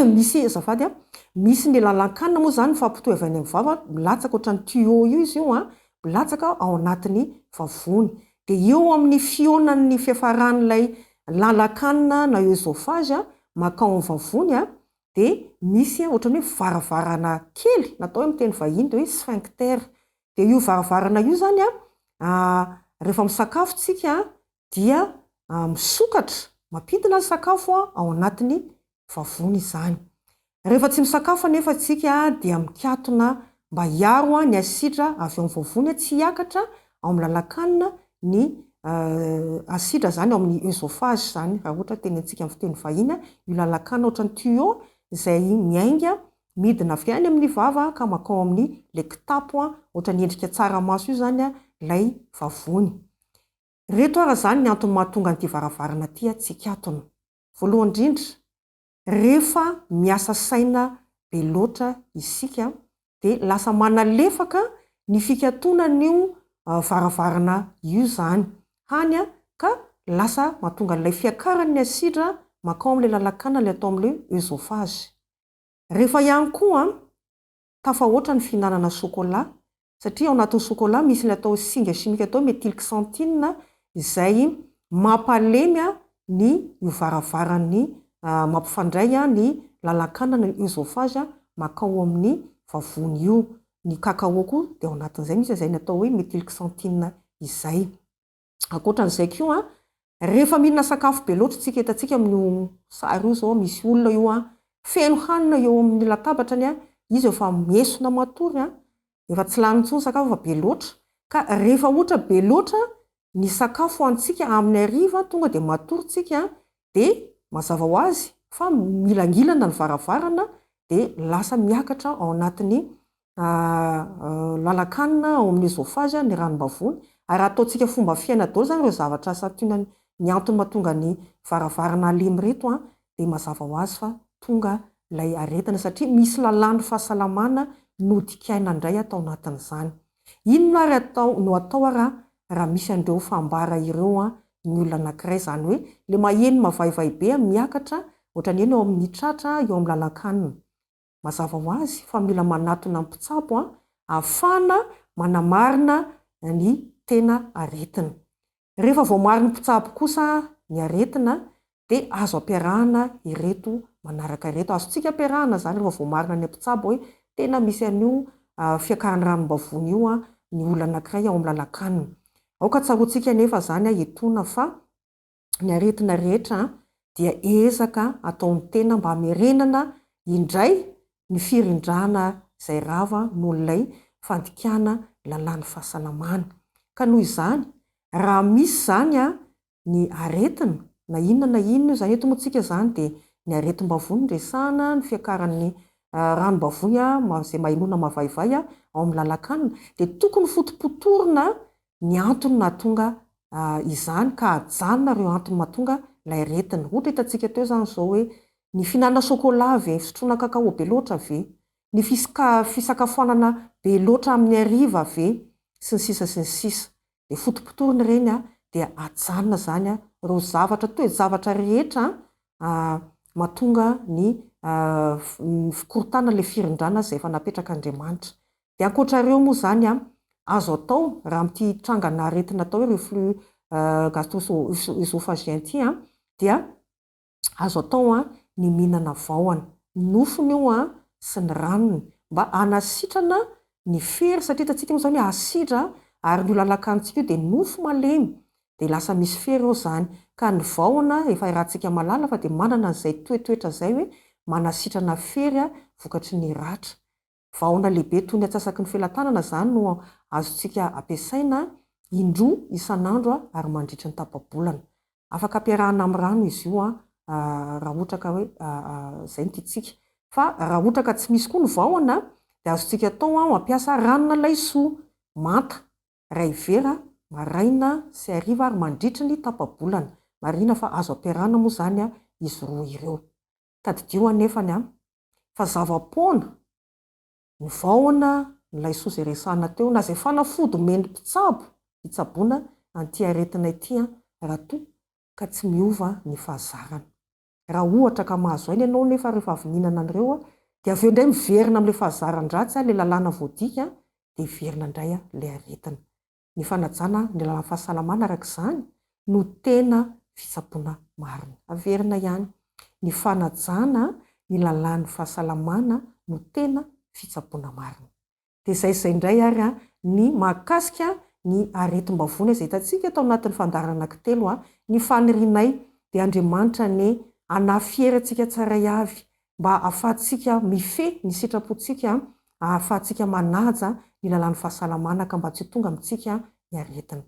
misy, azafady a, misy ny lalan-kanina moa izany mifampitohy avy any amin'ny vava, milatsaka ohatran'ny tuyau io izy io an, milatsaka ao anatin'ny vavony. Dia eo amin'ny fihaonan'ny fiafaran'ilay lalan-kanina na oesophage mankao amin'ny vavony dia misy ohatran'ny hoe varavarana kely natao hoe amin'ny teny vahiny dia hoe sphincter. Dia io varavarana io izany rehefa misakafo tsika dia misokatra, mampidina ny sakafo ao anatin'ny vavony izany. Rehefa tsy misakafo anefa isika dia mikatona mba hiaro ny asidra avy ao amin'ny vavony tsy hiakatra ao amin'ny lalan-kanina ny asidra izany ao amin'ny oesophage izany raha ohatra tenenintsika amin'ny fiteny vahiny, io lalan-kanina ohatran'ny tuyau izay miainga midina avy any amin'ny vava ka mankao amin'ny ilay kitapo ohatran'ny endrika tsaramaso io izany ilay vavony. Ireto ara izany ny antony mahatonga an'ity varavarana ity tsy hikatona. Voalohany indrindra, rehefa miasa saina be loatra isika dia lasa manalefaka ny fikatonan'io varavarana io izany, hany ka lasa mahatonga an'ilay fiakaran'ny asidra mankao amin'ilay lalan-kanina ilay atao amin'ilay oesophage. Rehefa ihany koa tafahoatra ny fihinanana chocolat satria ao anatin'ny chocolat misy ilay atao hoe singa chimique atao hoe methylxanthine izay mampalemy ny io varavaran'ny mampifandray ny lalan-kanina ny oesophage mankao amin'ny vavony io. Ny cacao koa dia ao anatin'izay misy izay ny atao hoe methylxanthine izay. Ankoatra an'izay koa, rehefa mihinana sakafo be loatra isika, hitantsika amin'io sary io izao, misy olona io an, feno hanina eo amin'ny latabatrany an, izy efa miesona matory an, efa tsy lany intsony ny sakafo fa be loatra. Ka rehefa ohatra be loatra ny sakafo hanintsika amin'ny hariva, tonga dia matory tsika dia mazava ho azy fa mihilangilana ny varavarana dia lasa miakatra ao anatin'ny lalan-kanina ao amin'ny oesophage ny ranom-bavony ary raha ataontsika fomba fiaina daholo izany ireo zavatra santionany ny antony mahatonga ny varavarana halemy ireto dia mazava ho azy fa tonga ilay aretina satria misy lalàn'ny fahasalamana nodikaina indray atao anatin'izany. Inona ary atao no atao ara raha misy an'ireo fambara ireo ny olona anankiray izany hoe le maheno mavaivay be miakatra ohatran'ny eny eo amin'ny tratra eo amin'ny lalan-kanina. Mazava ho azy fa mila manatona mpitsabo ahafahana manamarina ny tena aretina. Rehefa voamarin'ny mpitsabo kosa ny aretina dia azo ampiarahana ireto manaraka ireto. Azontsika ampiarahana izany rehefa voamarina any amin'ny mpitsabo hoe tena misy an'io fiakaran'ny ranom-bavony io ny olona anankiray ao amin'ny lalan-kanina. Aoka tsaroantsika anefa izany etoana fa ny aretina rehetra dia ezaka ataon'ny tena mba hamerenana indray ny firindrana izay rava noho ilay fandikana lalàn'ny fahasalamana. Ka noho izany, raha misy izany ny aretina, na inona na inona io izany, eto moa tsika izany dia ny aretim-bavony no resahana, ny fiakaran'ny ranom-bavony izay mahenoana mavaivay ao amin'ny lalan-kanina, dia tokony fotopotorina ny antony nahatonga izany ka ajanona ireo antony mahatonga ilay aretina. Ohatra hitantsika teo izany izao hoe ny fihinanana chocolat ve, fisotroana cacao be loatra ve, ny fisakafoanana be loatra amin'ny hariva ve, sy ny sisa sy ny sisa. Dia fotopotorina ireny dia ajanona izany ireo zavatra, toe-javatra rehetra mahatonga ny fikorontanana ilay firindrana izay efa napetrak'Andriamanitra. Dia ankoatra ireo moa izany, azo atao raha amin'ity trangana aretina atao hoe reflux gastro-oesophagien ity dia azo atao ny mihinana vahona, ny nofony io sy ny ranony mba hanasitrana ny fery satria hitantsika moa izany hoe asidra ary ny io lalan-kanintsika io dia nofo malemy dia lasa misy fery eo izany ka ny vahona efa iarahantsika mahalala fa dia manana an'izay toetoetra izay hoe manasitrana fery vokatry ny ratra. Vahona lehibe toy ny antsasaky ny felatanana izany no azontsika ampiasaina indroa isan'andro ary mandritry ny tapa-bolana. Afaka ampiarahana amin'ny rano izy io raha ohatra ka hoe izay no tiantsika. Fa raha ohatra ka tsy misy koa ny vahona dia azontsika atao mampiasa ranona laisoa manta, iray vera maraina sy hariva ary mandritry ny tapa-bolana. Marihina fa azo ampiarahana moa izany izy roa ireo. Tadidio anefa ny fa zava-poana ny vahona, ny laisoa izay resahina teo, na izay fanafody omen'ny mpitsabo hitsaboana an'ity aretina ity raha toa ka tsy miova ny fahazarana. Raha ohatra ka mahazo aina ianao nefa rehefa avy mihinana an'ireo dia avy eo indray miverina amin'ilay fahazaran-dratsy, ilay lalàna voadika, dia hiverina indray ilay aretina. Ny fanajana ny lalàn'ny fahasalamana araka izany no tena fitsaboana marina. Averina ihany, ny fanajana ny lalàn'ny fahasalamana no tena fitsaboana marina. Dia izay izay indray ary ny mahakasika ny aretim-bavony izay hitantsika tao anatin'ny fandaharana anankitelo, ny fanirianay dia Andriamanitra anie hanafy hery antsika tsirairay avy mba hahafahantsika mifehy ny sitrapontsika, hahafahantsika manaja ny lalàn'ny fahasalamana ka mba tsy ho tonga amintsika ny aretina.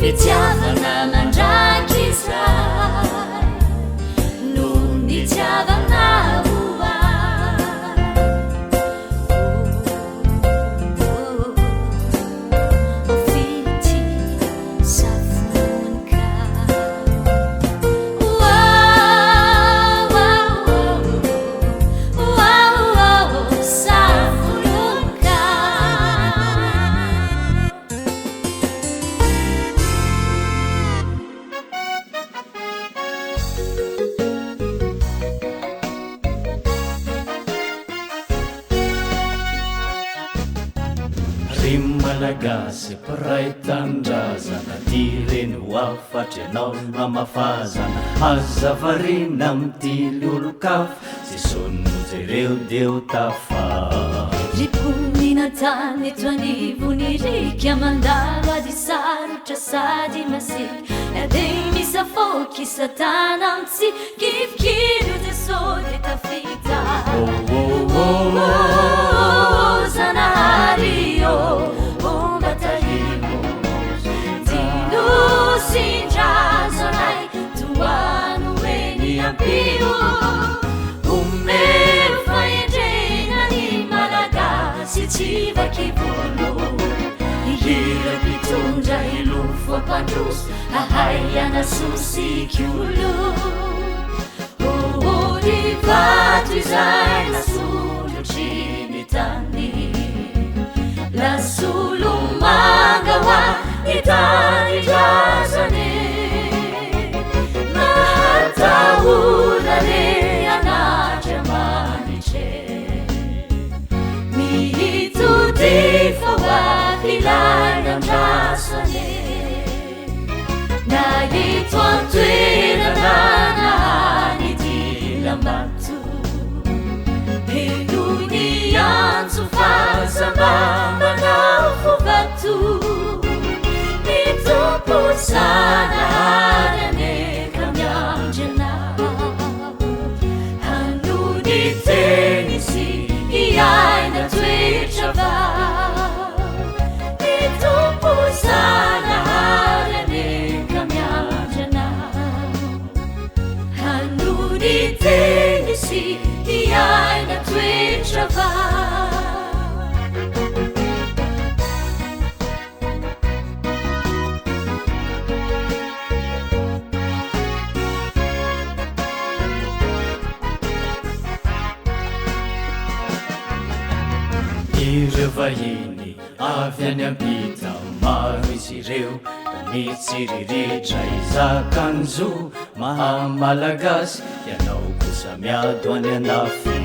Fitiavana mandrakizay no nitiavanao ahy. Oh, fitia safonoka. Oh, safonoka. Ry Malagasy mpiray tanindrazana Ty reny ho hafatry ianao no hamafazana Aza variana mitily olon-kafa Jesoa no jereo dia ho tafa. Ry mponina an-tany eto anivon'ny riaka Mandalo ady sarotra sady masiaka Na dia misafoaka i Satana Mitsikifikiro Jesoa dia tafita Oh, oh, Zanahary ô, oh, mba tariho Dino sy indrazanay Tohano eny ampio Omeo fahendrena ny Malagasy tsy vaky volo Hihira mpitondra hilofo hampandroso Hahay hanasoa sy hikolo Oh, ny vato izay nasondrotry ny tany Lasolo manga ho an'ny tanindrazana Mahatahora re an'Andriamanitra Mitodiha fa ho avy ilay nandrasana Na eto an-toerana na any dilam-bato Henoy ny antso fa aza mba manao fo vato Ny Tompo Zanahary anie ka miandry anao Hanohy ny teny sy hiaina toetra vao Ny Tompo Zanahary anie ka miandry anao Hanohy ny teny sy hiaina toetra vao Ireo vahiny avy any ampita maro izy ireo Nitsiriritra hizaka ny zo maha Malagasy Ianao kosa miady ho any andafy.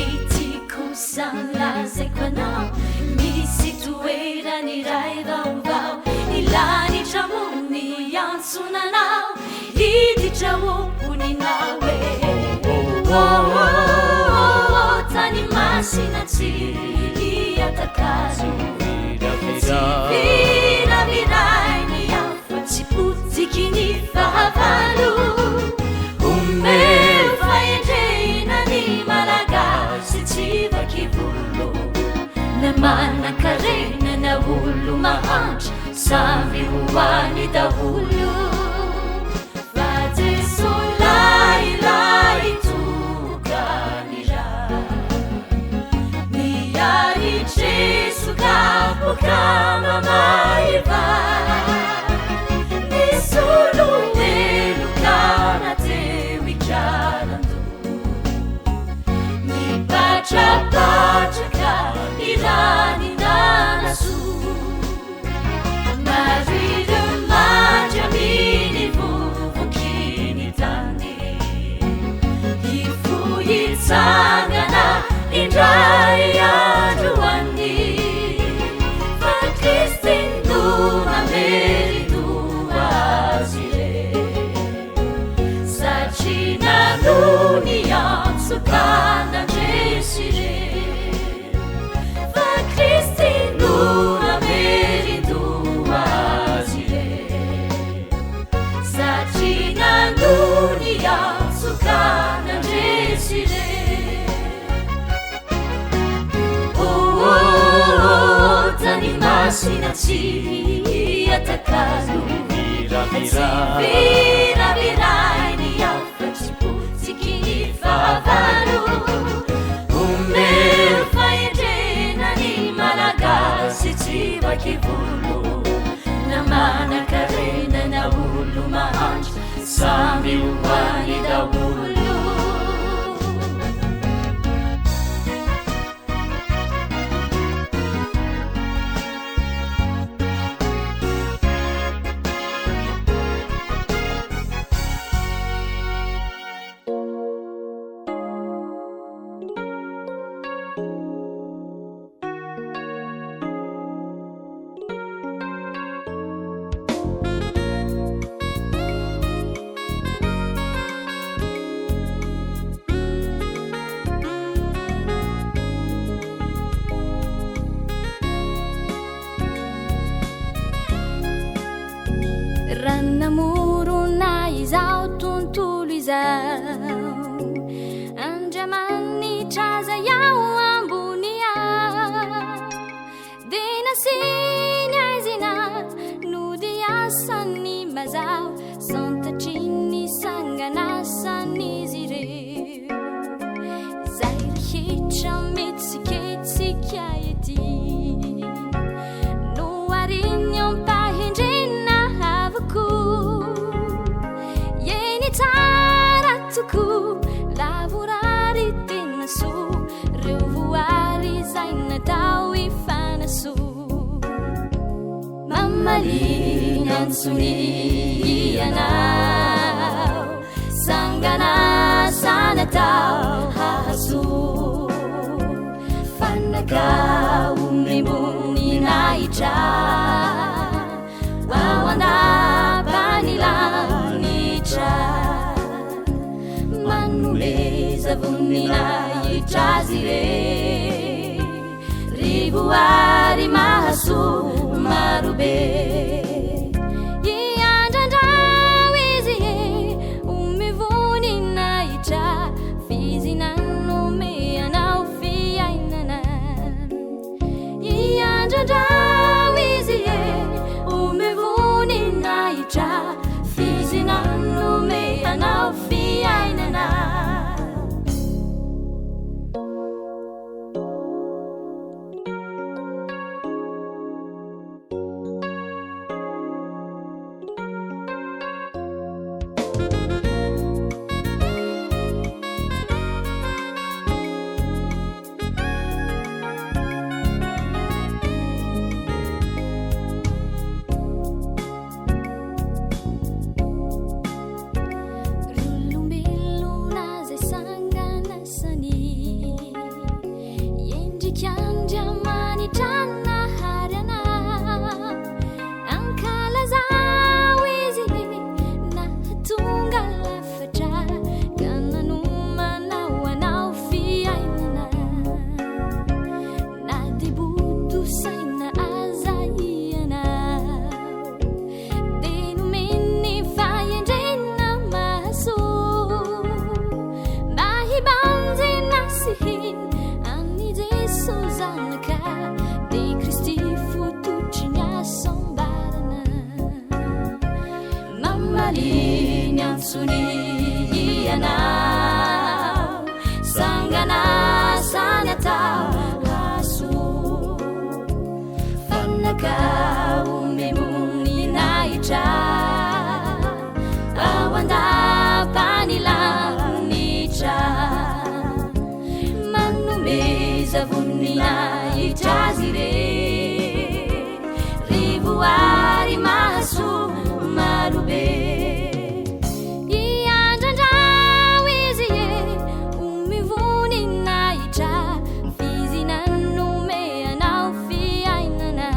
Ity kosa lazaiko anao Misy toerana iray vaovao Ny lanitra ambony iantsona anao Hiditra ho mponinao e Oh, oh, oh, tany masina tsy hiatakalo Tsy viravirain'ny hafa Tsy potiky ny fahavalo Omeo fahendrena ny Malagasy tsy vaky volo Na manan-karena na olo mahantra Samy ho any daholo Fa Jeso lahilahy tokany ra Niaritry sokapoka mamaiva Nisolo heloka na teo ikarandoha Nipatrapatraka ny rany nanasoa Maro ireo mandry amin'ny vovoky ny tany Hifoha hitsangana indray andro any Fa Kristy no mamerin-doha azy ireo Satria nanohy ny antso ka nandresy ireo Fa Kristy no mamerin-doha azy ireo Satria nanohy ny antso ka nandresy ireo Oh, oh, oh, tany masina tsy atakalo. Tsy viravirainy hafa tsy potsiky ny fahavalo. Omeo fahendrena ny Malagasy tsy vaky volo. Na manan-karena na olo-mahantra samy ho any daholo. Raha namorona izao tontolo izao Andriamanitra izay ao ambony ao Dia nasiany aizina nody asan'ny mazava Santatry ny sangan'asan'izy ireo Izay rehetra mihetsiketsika ety Nohariny am-pahendrena avokoa Eny tsara tokoa lavorary tena soa Reo voary izay natao hifanasoa Mamaly ny antsony ianao Sangan'asa natao hahasoa Fanaka omem-boninahitra Ao an-dapan'ny lanitra Manomeza voninahitra azy ireny Ry voary mahasoa marobe Iandrandrao izy e Omeo voninahitra F'izy nanome anao fiainana Iandrandrao izy e Omeo voninahitra F'izy nanome anao fiainana Ry olombelona izay sanganasany Endrik'Andriamanitra nahary anao Ankalazao izy nahatonga lafatra Ka nanomana ho anao fiainana Na dia boto saina aza ianao Dia nomeny fahendrena mahasoa Mba hibanjina sy hino an'i Jeso Zanaka Dia Kristy fototry ny hasambarana Mamaly ny antsony ianao Sangan'asa natao hahasoa Fanaka omem-boninahitra Ao an-dapan'ny lanitra Manomeza voninahitra azy ireny Ry voary mahasoa marobe Iandrandrao izy e Omeo voninahitra F'izy nanome anao fiainana.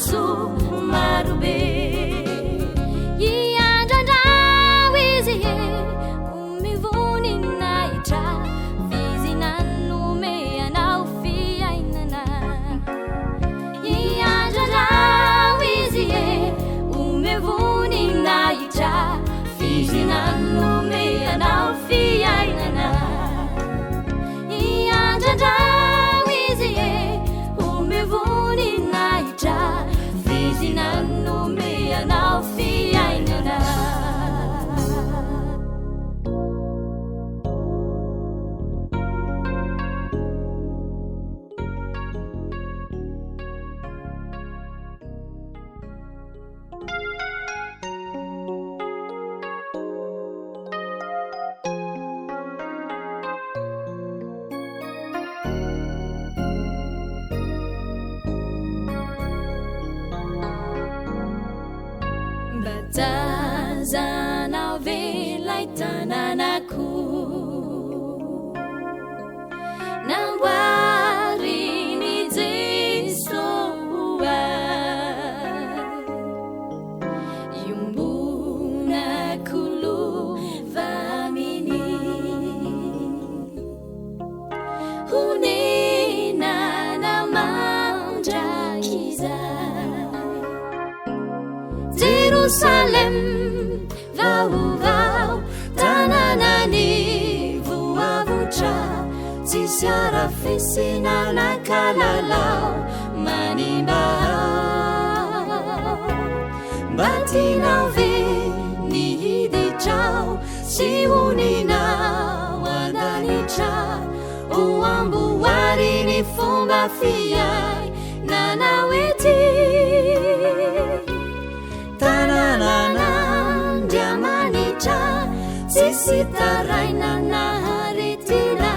soa marobe. Iandrandrao izy e, omeo voninahitra, f'izy nanome anao fiainana. Iandrandrao izy e, omeo voninahitra, f'izy nanome anao fiainana. Iandrandrao izy e, omeo voninahitra, f'izy nanome anao fiainana. Mba tazanao ve ilay tanànako Namboarin'i Jesoa Iombonako lova aminy Honenana mandrakizay Jerosalem vaovao tanànan'ny voavotra Tsisy arafesina na kalalao manimba ao Mba tianao ve ny hiditra ao sy honina ao an-danitra Ho amboary ny fomba fiainana ety Tanànan'Andriamanitra tsisy taraina na aretina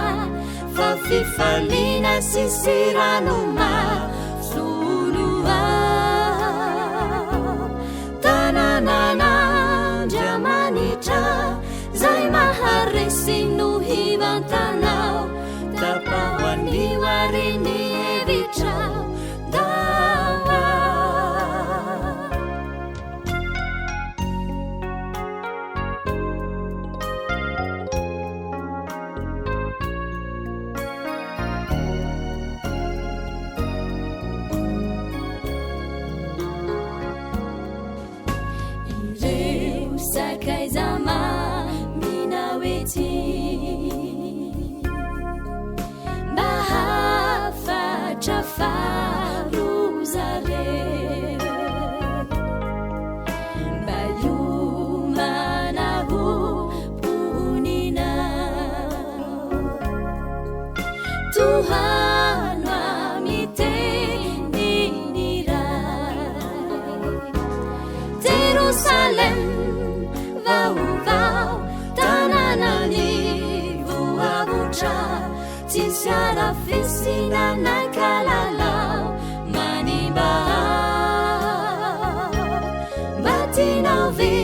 fa fifaliana sy sirano mahasono ao. Tanànan'Andriamanitra zay maharesy no hivantanao tapaho anio ary ny hevitrao. Ireo sakaiza maminao ety Mba hafatra farozare Mba hiomana ho mponina Tohano amin'ny tenin'ny Ray Jerosalem vaovao tanànan'ny voavotra Tsisy arafesina na kalalao manimba ao Mba tianao ve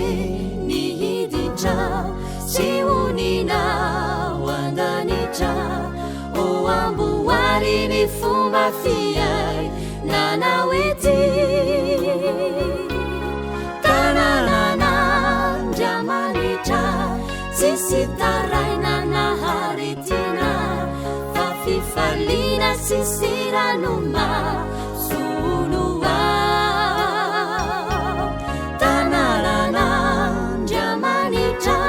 ny hiditra ao sy honina ao an-danitra Ho amboary ny fomba fiainanao ety Tanànan'Andriamanitra tsisy taraina na aretina fa fifaliana sy sira no mahasolo ao Tanànan'Andriamanitra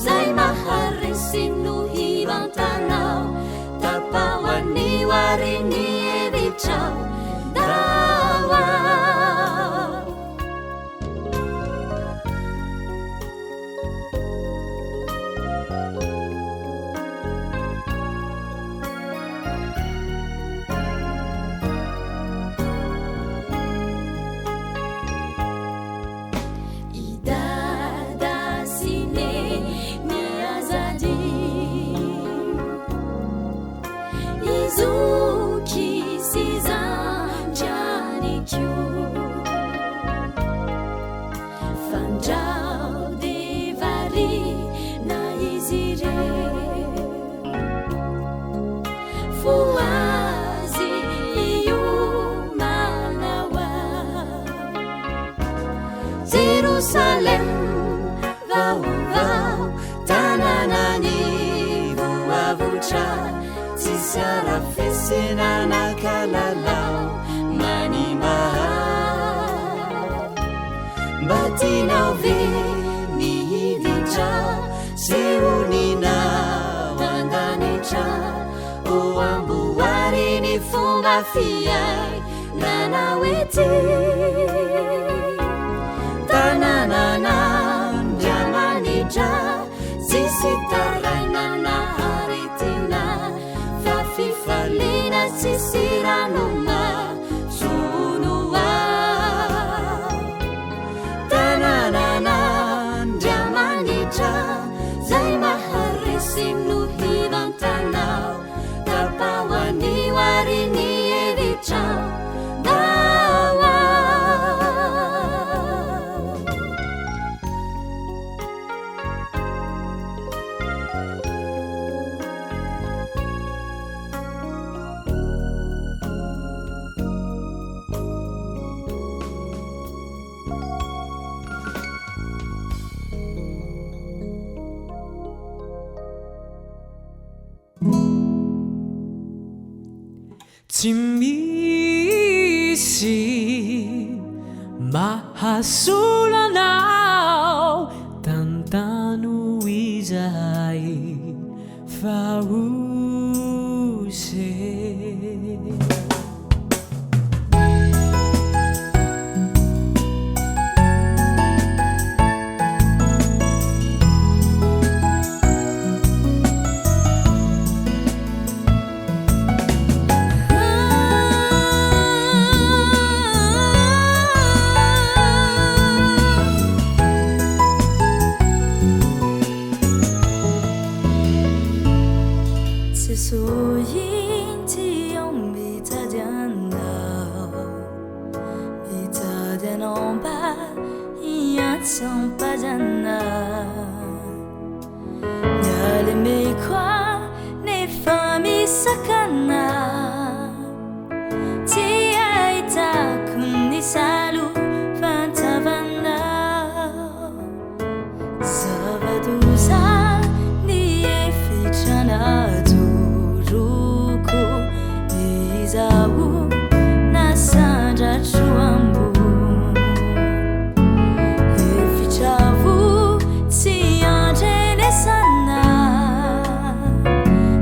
zay maharesy no hivantanao tapaho anio ary ny hevitrao ndao I Dada sy Neny aza adino I Zoky sy Zandry ihany koa Fandrao dia variana izy ireo Fo azy hiomana ho ahy. Tsisy arafesina na kalalao manimba Mba tianao ve ny hiditra sy honina ao an-danitra Ho amboary ny fomba fiainanao ety Tanànan'Andriamanitra Tsisy taraina na aretina Fa fifaliana tsisy ranomaso no ao Tanànan'Andriamanitra Zay maharesy no hivantanao Tapaho anio ary ny hevitrao Ndao ao. Tsy misy mahasolo anao Tantano izahay fa ose.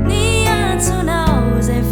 Ny antsonao izay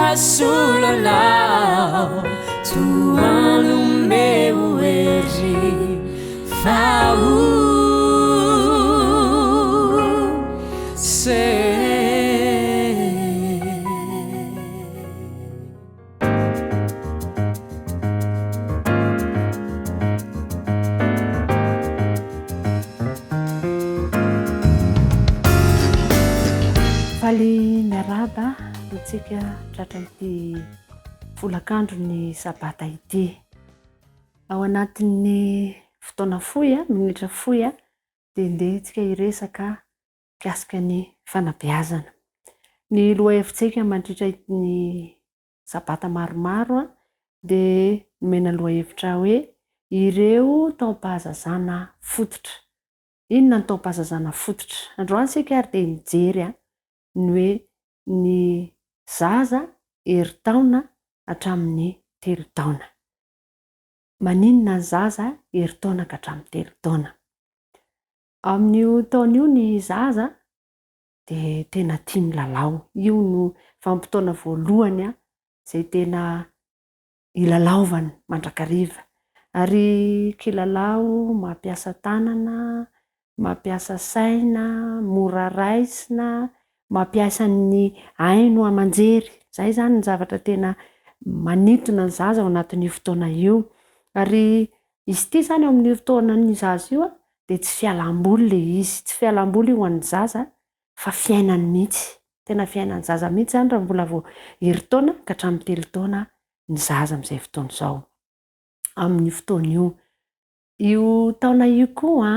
mahasolo anao Tohano omeo hery fa ho se. Faly miarahaba antsika tratra ity folakandro ny sabata ity. Ao anatin'ny fotoana fohy, minitra fohy, dia ndeha isika hiresaka mikasika ny fanabeazana. Ny lohahevitsika mandritra ny sabata maromaro dia nomena lohahevitra hoe ireo taom-pahazazana fototra. Inona ny taom-pahazazana fototra? Androany isika ary dia nijery ny hoe ny zaza herintaona hatramin'ny telo taona. Maninona ny zaza herintaona ka hatramin'ny telo taona? Amin'io taona io ny zaza dia tena tia milalao. Io no vanim-potoana voalohany izay tena ilalaovany mandrakariva. Ary kilalao mampiasa tanana, mampiasa saina, mora raisina, mampiasa ny haino aman-jery. Izay izany ny zavatra tena manintona ny zaza ao anatin'io fotoana io. Ary izy ity izany ao amin'io fotoanan'ny zaza io dia tsy fialam-boly ilay izy. Tsy fialam-boly io ho an'ny zaza fa fiainany mihitsy. Tena fiainan'ny zaza mihitsy izany raha mbola vao herintaona ka hatramin'ny telo taona ny zaza amin'izay fotoana izao, amin'io fotoana io. Io taona io koa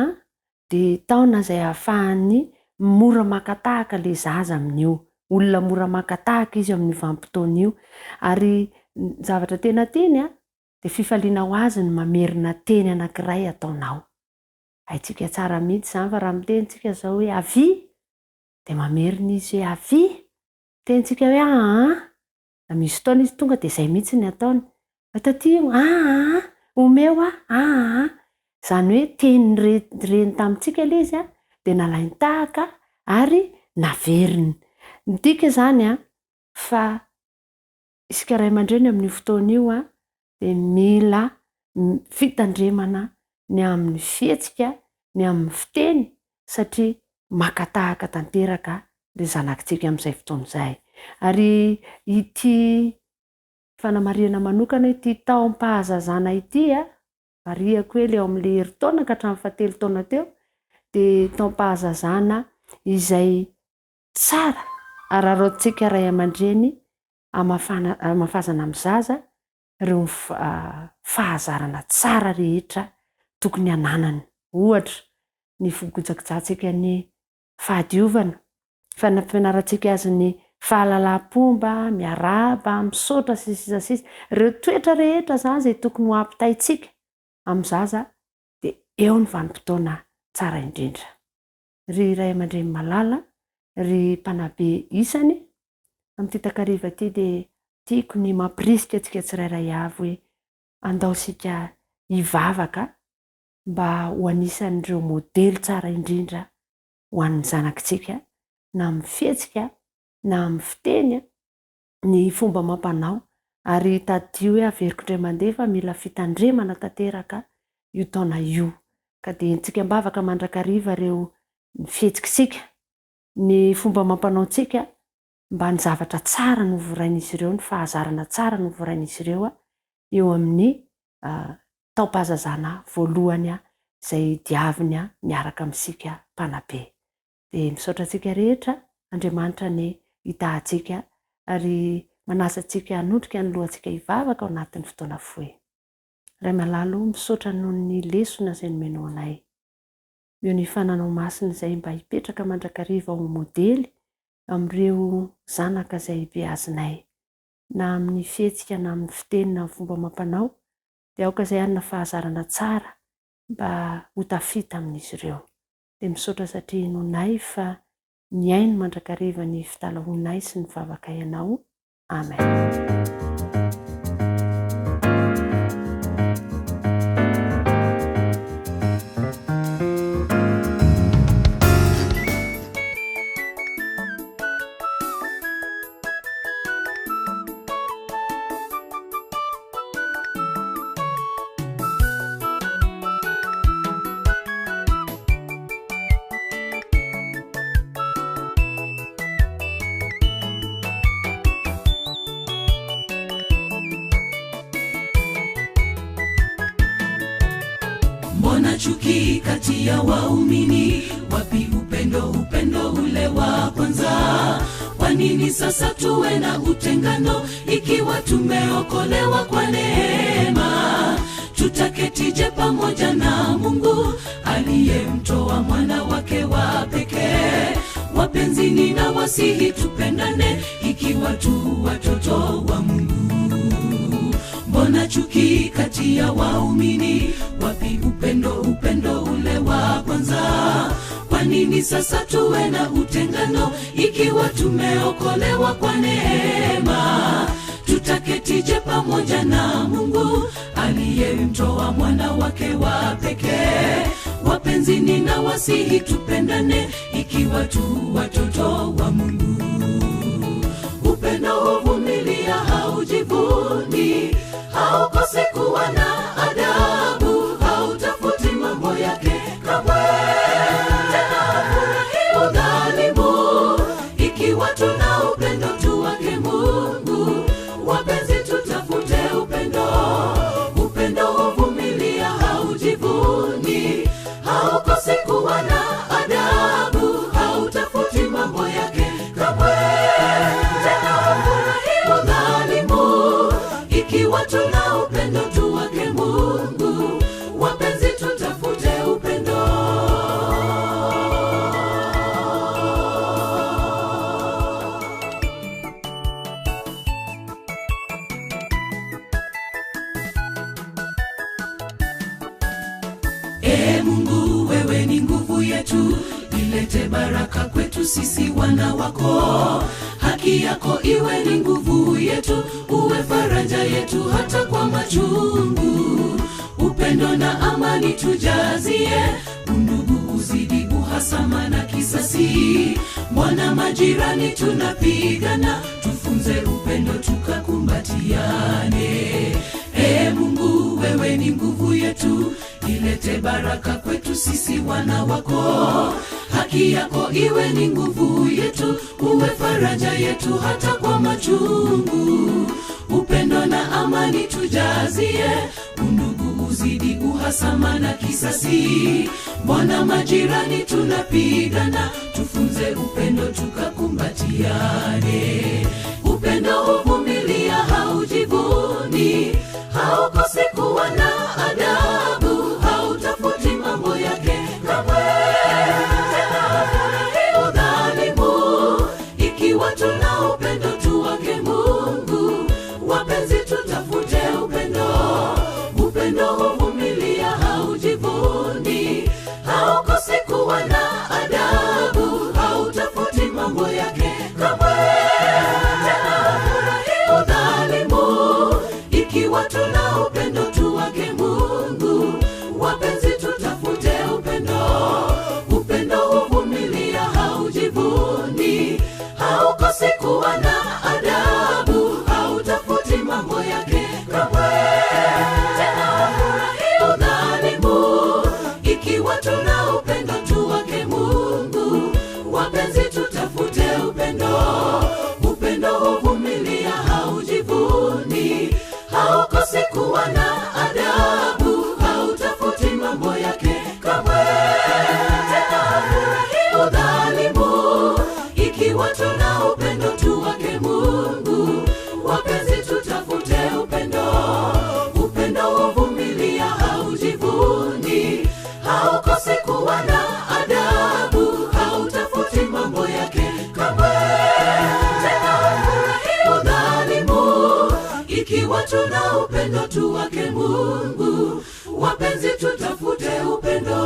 dia taona izay ahafahan'ny mora maka tahaka ilay zaza amin'io. Olona mora maka tahaka izy amin'io vanim-potoana io. Ary ny zavatra tena tiany dia fifaliana ho azy ny mamerina teny anankiray ataonao. Haintsika tsara mihitsy izany fa raha miteny tsika izao hoe avia dia mamerina izy hoe avia, miteny tsika hoe aa, raha misy fotoana izy tonga dia izay mihitsy ny ataony, fa taty io aa, omeo aho aa, izany hoe teny reny tamintsika ilay izy dia nalainy tahaka ary naveriny. Midika izany fa isika ray aman-dreny amin'io fotoana io dia mila fitandremana ny amin'ny fihetsika, ny amin'ny fiteny satria maka tahaka tanteraka ilay zanakitsika amin'izay fotoana izay. Ary ity fanamarihana manokana ity taom-pahazazana ity, marihako hoe ilay eo amin'ilay herintaona ka hatramin'ny fahatelo taona teo, dia taom-pahazazana izay Tsara araraotintsika ray aman-dreny hamafana hamafazana amin'ny zaza ireo fahazarana tsara rehetra tokony hananany. Ohatra, ny figojagojantsika ny fahadiovana, fampianarantsika azy ny fahalalam-pomba, miarahaba, misaotra, sy ny sisa sy ny sisa. Ireo toetra rehetra izany izay tokony ho ampitaintsika amin'ny zaza dia eo ny vanim-potoana tsara indrindra. Ry ray aman-dreny malala, ry mpanabe isany, amin'ity takariva ity dia tiako ny mampirisika antsika tsirairay avy hoe andao isika hivavaka mba ho anisan'ireo modely tsara indrindra ho an'ny zanakitsika na amin'ny fihetsika na amin'ny fiteny ny fomba amam-panao ary tadidio hoe averiko indray mandeha fa mila fitandremana tanteraka io taona io ka dia entintsika am-bavaka mandrakariva ireo ny fihetsikitsika, ny fomba amam-panaontsika mba ny zavatra tsara no vorain'izy ireo, ny fahazarana tsara no vorain'izy ireo eo amin'ny taom-pahazazana voalohany izay diaviny miaraka amintsika mpanabe. Dia misaotra antsika rehetra, Andriamanitra anie hitaha antsika ary manasa antsika hanondrika ny lohantsika hivavaka ao anatin'ny fotoana fohy. Ray malala o, misaotra noho ny lesona izay nomenao anay. Omeo ny fananao masina izay mba hipetraka mandrakariva ho modely amin'ireo zanaka izay beazinay. Na amin'ny fihetsika na amin'ny fiteny na amin'ny fomba amam-panao dia aoka izay hanana fahazarana tsara mba ho tafita amin'izy ireo. Dia misaotra satria inoanay fa mihaino mandrakariva ny fitalahoanay sy ny vavakay Ianao. Amen. Mbona chuki kati ya waumini? Wapi upendo, upendo ule wa kwanza? Kwa nini sasa tuwe na utengano ikiwa tumeokolewa kwa neema? Tutaketije pamoja na Mungu aliyemtoa mwana wake wa pekee? Wapenzi, ninawasihi tupendane ikiwa tu watoto wa Mungu. Mbona chuki kati ya waumini? Wapi upendo, upendo ule wa kwanza? Kwa nini sasa tuwe na utengano ikiwa tumeokolewa kwa neema? Tutaketije pamoja na Mungu aliyemtoa mwana wake wa pekee? Wapenzi, ninawasihi tupendane ikiwa tu watoto wa Mungu. Upendo huvumilia, haujivuni, haukosi kuwa na adabu, hautafuti mambo yake kamwe, tena hafurahi udhalimu. Ikiwa tuna upendo tu wake Mungu, wapenzi, tutafute upendo. Upendo huvumilia, haujivuni, haukosi kuwa na adabu, hautafuti mambo yake kamwe, tena hafurahi udhalimu. Ikiwa tuna upendo tu wake Mungu, wapenzi, tutafute upendo. Ee Mungu, wewe ni nguvu yetu, ilete baraka kwetu sisi wana wako. Haki yako iwe ni nguvu yetu, uwe faraja yetu hata kwa machungu. Upendo na amani tujazie, undugu uzidi uhasama na kisasi. Mbona majirani tunapigana? Tufunze upendo tukakumbatiane. Ee Mungu, wewe ni nguvu yetu, ilete baraka kwetu sisi wana wako. Haki yako iwe ni nguvu yetu, uwe faraja yetu hata kwa machungu. Upendo na amani tujazie, undugu uzidi uhasama na kisasi. Mbona majirani tunapigana? Tufunze upendo tukakumbatiane. Upendo huvumilia, haujivuni, haukosi kuwa na adabu, hautafuti mambo yake kamwe, tena hafurahi udhalimu. Ikiwa tuna upendo tu wake Mungu, wapenzi, tutafute upendo. Upendo huvumilia, haujivuni, haukosi kuwa na adabu, hautafuti mambo yake kamwe, tena hafurahi udhalimu. Ikiwa tuna upendo tu wake Mungu, wapenzi, tutafute upendo. Upendo huvumilia, haujivuni, haukosi kuwa na adabu, hautafuti mambo yake kamwe, tena hafurahi udhalimu. Ikiwa tuna upendo tu wake Mungu, wapenzi, tutafute upendo. Upendo huvumilia, haujivuni, haukosi kuwa na adabu, hautafuti mambo yake kamwe, tena hafurahi udhalimu. Ikiwa tuna upendo tu wake Mungu, wapenzi, tutafute upendo. Upendo huvumilia, haujivuni, haukosi kuwa na adabu, hautafuti mambo yake kamwe, tena hafurahi udhalimu. Ikiwa tuna upendo tu wake Mungu, wapenzi, tutafute upendo.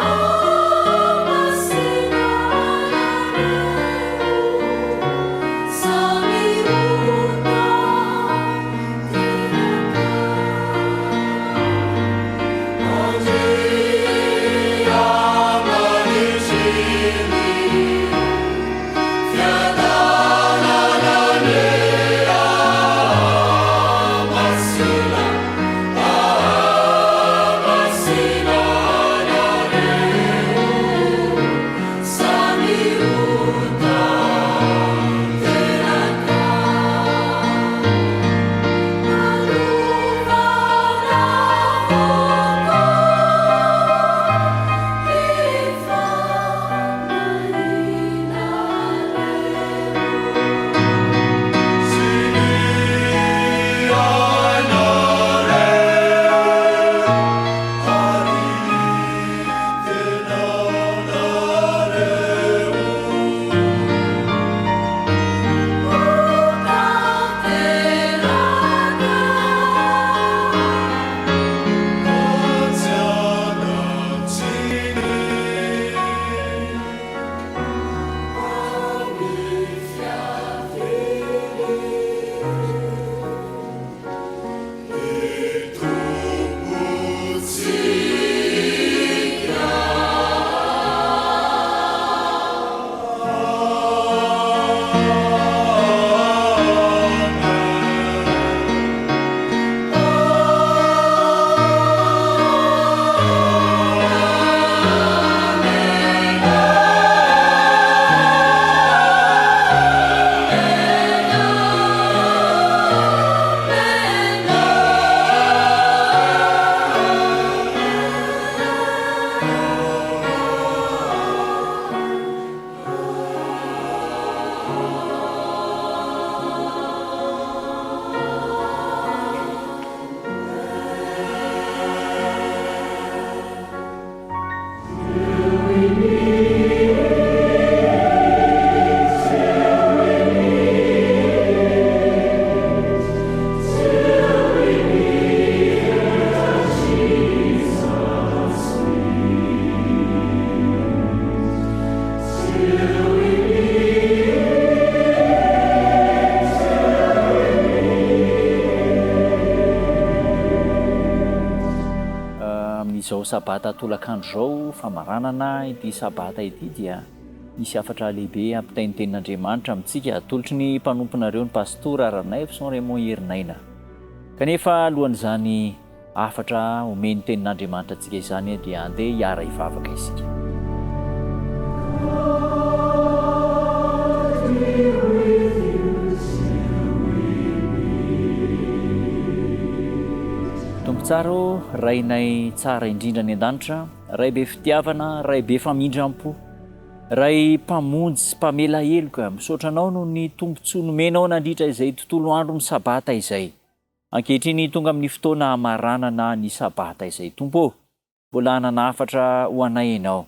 Oh, my sin. Amin'izao Sabata tolakandro izao, famaranana ity Sabata ity dia misy hafatra lehibe ampitain'ny Tenin'Andriamanitra amintsika, atolotry ny mpanomponareo ny Pastora Ranaivoson Raymond Herinaina. Kanefa alohan'izany hafatra omen'ny Tenin'Andriamanitra antsika izany dia andeha hiara-hivavaka isika. Tompo tsara ô, Rainay tsara indrindra any an-danitra, Ray be fitiavana, Ray be famindram-po, Ray mpamonjy sy mpamela heloka, misaotra Anao noho ny tombontsoa nomenao nandritra izay tontolo andron'ny Sabata izay. Ankehitriny tonga amin'ny fotoana hamaranana ny Sabata izay Tompo ô, mbola hanana hafatra ho anay Ianao.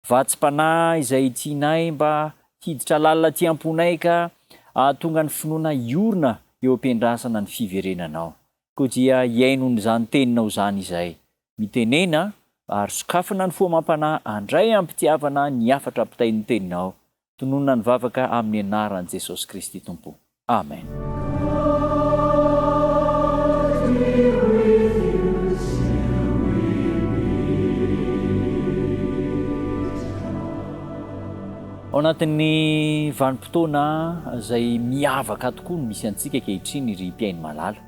Vatsim-panahy izay tianay mba hiditra lalina aty am-ponay ka hahatonga ny finoana hiorina eo am-piandrasana ny fiverenanao. Koa dia hihaino an'izany teninao izany izahay. Mitenena ary sokafana ny fo amam-panahy handray am-pitiavana ny hafatra ampitain'ny teninao. Tononina ny vavaka amin'ny anaran'i Jesosy Kristy Tompo. Amen. Ao anatin'ny vanim-potoana izay miavaka tokoa no misy antsika ankehitriny ry mpihaino malala.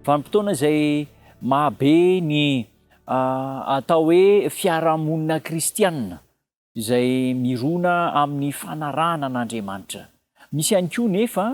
Vanim-potoana izay mahabe ny atao hoe fiarahamonina kristianina izay mirona amin'ny fanarahana an'Andriamanitra. Misy ihany koa nefa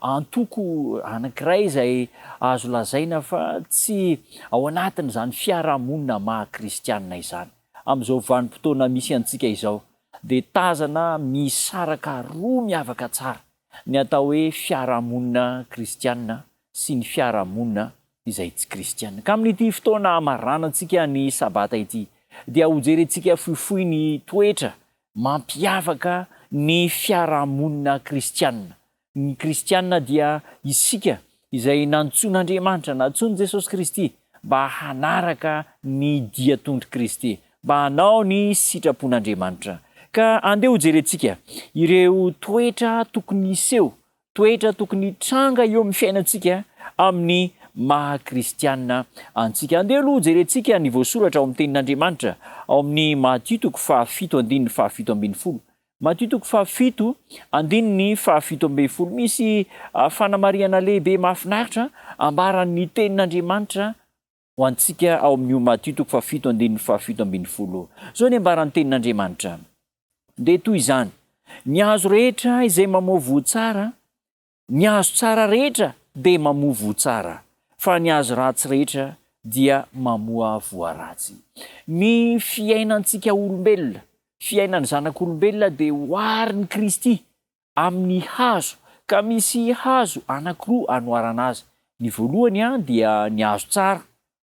antoko anankiray izay azo lazaina fa tsy ao anatin'izany fiarahamonina maha kristianina izany. Amin'izao vanim-potoana misy antsika izao dia tazana misaraka roa miavaka tsara ny atao hoe fiarahamonina kristianina sy ny fiarahamonina izay tsy kristiana. Ka amin'ity fotoana hamaranantsika ny Sabata ity, dia hojerentsika fohifohy ny toetra mampiavaka ny fiarahamonina kristiana. Ny kristiana dia isika izay nantsoin'Andriamanitra, nantsoin'i Jesosy Kristy mba hanaraka ny dian-tondr'i Kristy, mba hanao ny sitrapon'Andriamanitra. Ka andeha hojerentsika ireo toetra tokony hiseho Toetra tokony hitranga eo amin'ny fiainantsika amin'ny maha kristiana antsika. Andeha aloha hojerentsika ny voasoratra ao amin'ny Tenin'Andriamanitra ao amin'ny Matio toko fahafito andininy fahafito ambinifolo. Matio toko fahafito andininy fahafito ambinifolo. Misy fanamarihana lehibe mahafinaritra ambaran'ny Tenin'Andriamanitra ho antsika ao amin'io Matio toko fahafito andininy fahafito ambinifolo. Izao ny ambaran'ny Tenin'Andriamanitra, Dia toy izany, ny hazo rehetra izay mamoa voa tsara, ny hazo tsara rehetra dia mamoa voa tsara, fa ny hazo ratsy rehetra dia mamoa voa ratsy. Ny fiainantsika olombelona, fiainan'ny zanak'olombelona dia oharin'i Kristy amin'ny hazo, ka misy hazo anankiroa anoharana azy, ny voalohany dia ny hazo tsara,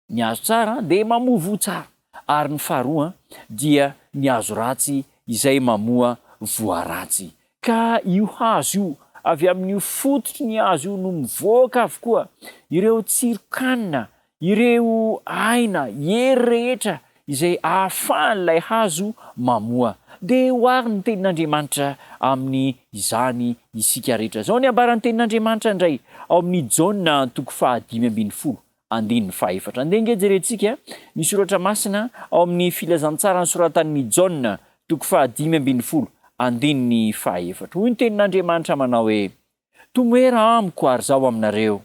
ny hazo tsara dia mamoa voa tsara, ary ny faharoa dia ny hazo ratsy izay mamoa voa ratsy. Ka io hazo io, avy amin'io fototry ny hazo io no mivoaka avokoa ireo tsiron-kanina Ireo aina, hery rehetra izay ahafahan'ilay hazo mamoa. Dia ohary ny Tenin'Andriamanitra amin'ny izany isika rehetra. Izao ny ambaran'ny Tenin'Andriamanitra indray ao amin'ny Jaona toko fahadimy ambinifolo, andininy fahefatra. Andeha ange jerentsika ny soratra masina ao amin'ny Filazantsara nosoratan'i Jaona toko fahadimy ambinifolo, andininy fahefatra. Hoy ny Tenin'Andriamanitra manao hoe, Tomoera amiko ary zaho aminareo.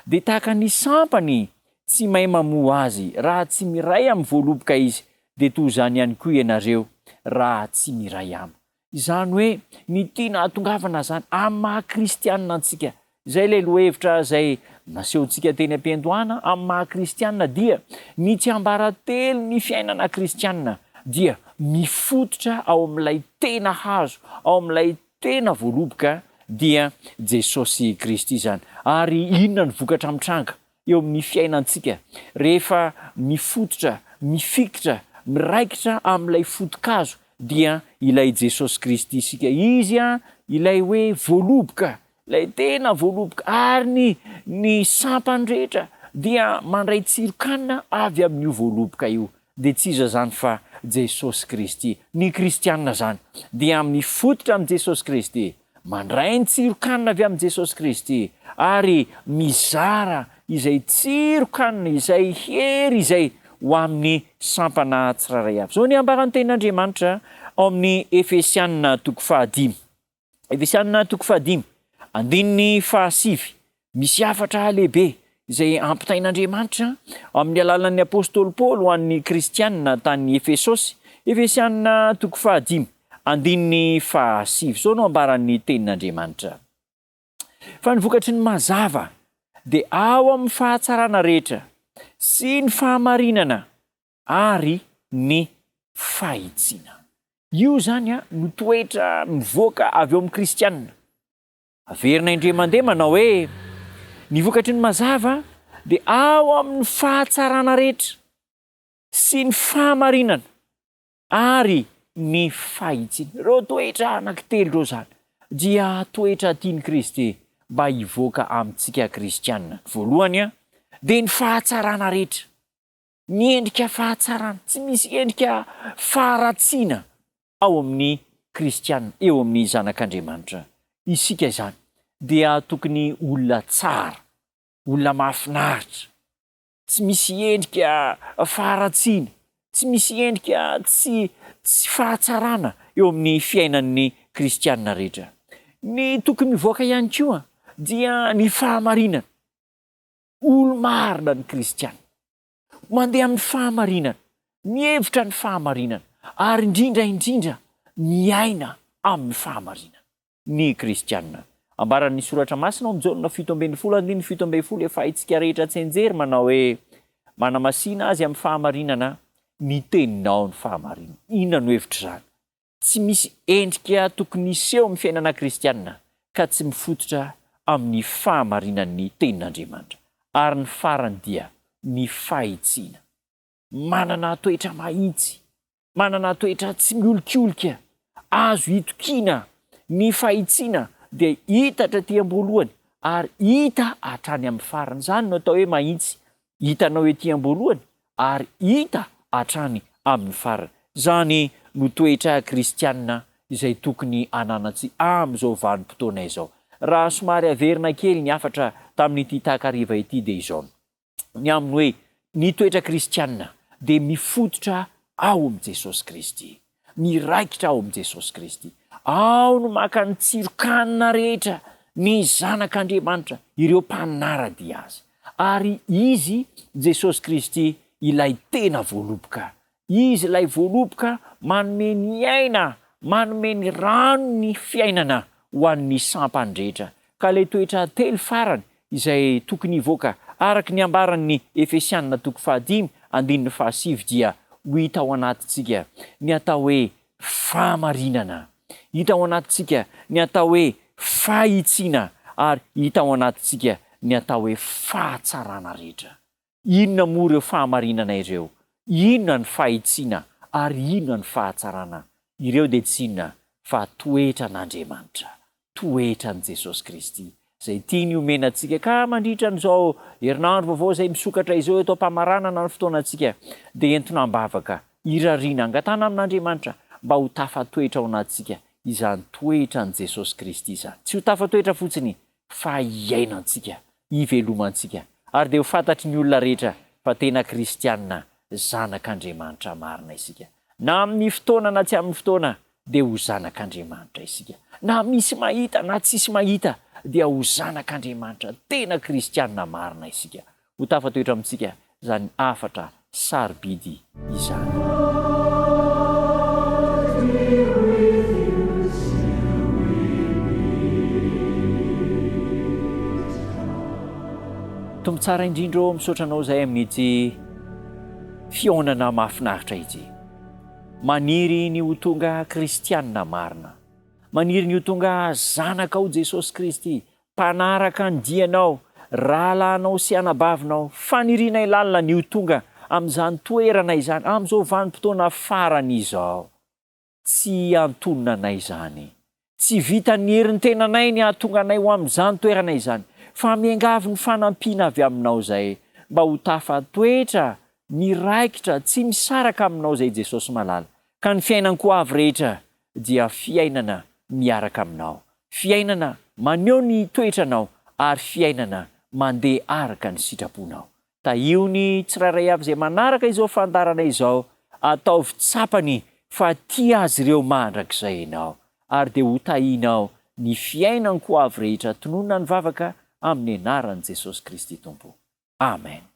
Dia tahaka ny sampany tsy mahay mamoa azy raha tsy miray amin'ny voaloboka izy, dia toy izany ihany koa ianareo raha tsy miray amiko. Izany hoe ny tiana hahatongavana izany amin'ny maha kristianina antsika, izay ilay lohahevitra izay nasehontsika teny am-piandohana, amin'ny maha kristianina dia ny tsiambaratelon'ny fiainana kristianina dia mifototra ao amin'ilay tena hazo, ao amin'ilay Tena voaloboka dia Jesosy Kristy izany. Ary inona no vokatra mitranga eo amin'ny fiainantsika rehefa mifototra, mifikitra, miraikitra amin'ilay foto-kazo dia ilay Jesosy Kristy isika. Izy ilay hoe voaloboka, ilay tena voaloboka ary ny ny sampany rehetra dia mandray tsiron-kanina avy amin'io voaloboka io. Dia tsy iza izany fa Jesosy Kristy. Ny kristiana izany dia mifototra amin'i Jesosy Kristy, mandray ny tsiron-kanina avy amin'i Jesosy Kristy ary mizara izay tsiron-kanina, izay hery izay ho. ho amin'ny sampana tsirairay avy. Izao ny ambaran'ny Tenin'Andriamanitra ao amin'ny Efesiana toko fahadimy. Efesiana toko fahadimy, andininy fahasivy. Misy hafatra lehibe izay ampitain'Andriamanitra amin'ny alalan'ny apostoly Paoly ho an'ny kristiana tany Efesosy. Efesiana toko fahadimy, andininy fahasivy. Izao no ambaran'ny Tenin'Andriamanitra. Fa ny vokatry ny mazava dia ao amin'ny fahatsarana rehetra sy ny fahamarinana ary ny fahitsiana. Io izany no toetra mivoaka avy eo amin'ny kristiana. Averina indray mandeha manao hoe, ny vokatry ny mazava dia ao amin'ny fahatsarana rehetra sy ny fahamarinana ary ny fahitsiana. Ireo toetra anankitelo ireo izany dia toetra tian'i Kristy mba hivoaka amintsika kristiana. Ny voalohany dia ny fahatsarana rehetra. Ny endrika fahatsarana, tsy misy endrika faharatsiana ao amin'ny kristiana, eo amin'ny zanak'Andriamanitra. Isika izany dia tokony olona tsara, olona mahafinaritra, tsy misy endrika faharatsiana, tsy misy endrika tsy tsy fahatsarana eo amin'ny fiainan'ny kristiana rehetra. Ny tokony mivoaka ihany koa dia ny fahamarinana. Olo-marina ny kristiana. Mandeha amin'ny fahamarinana, mihevitra ny fahamarinana, ary indrindra indrindra miaina amin'ny fahamarinana. Ny kristiana. Ambaran'ny Soratra Masina ao amin'ny Jaona 17 andininy 17 efa haintsika rehetra tsianjery manao hoe, Manamasina azy amin'ny fahamarinana ny teninao ny fahamarinana. Inona no hevitr'izany? Tsy misy endrika tokony hiseho amin'ny fiainana kristiana ka tsy mifototra amin'ny fahamarinan'ny Tenin'Andriamanitra. Ary ny farany dia ny fahitsiana. Manana toetra mahitsy, manana toetra tsy miolikolika, azo itokiana. Ny fahitsiana dia hita hatraty am-boalohany ary hita hatrany amin'ny farany. Izany no atao hoe mahitsy. Hitanao ety am-boalohany ary hita hatrany amin'ny farany. Izany no toetra kristiana izay tokony hananantsika amin'izao vanim-potoana izao. Raha somary averina kely ny hafatra tamin'ity takariva ity dia izao, ny amin'ny hoe ny toetra kristiana dia mifototra ao amin'i Jesosy Kristy. Miraikitra ao amin'i Jesosy Kristy. Ao no maka ny tsiron-kanina rehetra ny zanak'Andriamanitra, ireo mpanara-dia Azy. Ary Izy, Jesosy Kristy, ilay tena voaloboka. Izy ilay voaloboka manome ny aina, manome ny ranon'ny fiainana ho an'ny sampany rehetra. Ka ilay toetra telo farany izay tokony hivoaka araka ny ambaran'ny Efesiana toko fahadimy andininy fahasivy dia ho hita ao anatintsika ny atao hoe fahamarinana, hita ao anatintsika ny atao hoe fahitsiana ary hita ao anatintsika ny atao hoe fahatsarana rehetra. Inona moa ireo fahamarinana ireo? Inona ny fahitsiana ary inona ny fahatsarana? Ireo dia tsy inona fa toetran'Andriamanitra, toetran'i Jesosy Kristy, izay tiany homena antsika. Ka mandritra an'izao herinandro vaovao izay misokatra izao eto am-pamaranana ny fotoanantsika, dia entina am-bavaka, irariana, angatahana amin'Andriamanitra mba ho tafatoetra ao anatintsika izany toetran'i Jesosy Kristy izany. Tsy ho tafatoetra fotsiny fa hiainantsika, hivelomantsika, ary dia ho fantatry ny olona rehetra fa tena kristiana zanak'Andriamanitra marina isika. Na amin'ny fotoana na tsy amin'ny fotoana dia ho zanak'Andriamanitra isika. Na misy mahita na tsisy mahita dia ho zanak'Andriamanitra tena kristiana marina isika. Ho tafatoetra amintsika izany hafatra sarobidy izany. Tompo tsara indrindra ô, misaotra Anao izahay amin'ity fihaonana mahafinaritra ity. Maniry ny ho tonga kristianina marina. Maniry ny ho tonga zanakao Jesosy Kristy, Mpanaraka ny dianao, rahalahinao sy anabavinao, fanirianay lalina ny ho tonga amin'izany toerana izany amin'izao vanim-potoana farany izao. Tsy antonona anay izany. Tsy vitan'ny herin'ny tenanay ny hahatonga anay ho amin'izany toerana izany, fa miangavy ny fanampiana avy aminao izay mba ho tafatoetra, miraikitra, tsy misaraka aminao izay Jesosy malala, ka ny fiainan-ko avy rehetra dia fiainana miaraka aminao, fiainana maneho ny toetranao ary fiainana mandeha araka ny sitraponao. Tahio ny tsirairay avy izay manaraka izao fandaharana izao, ataovy tsapany fa tia azy ireo mandrakizay Ianao, ary dia ho tahinao ny fiainan-ko avy rehetra tononina ny vavaka amin'ny anaran'i Jesosy Kristy Tompo. Amen.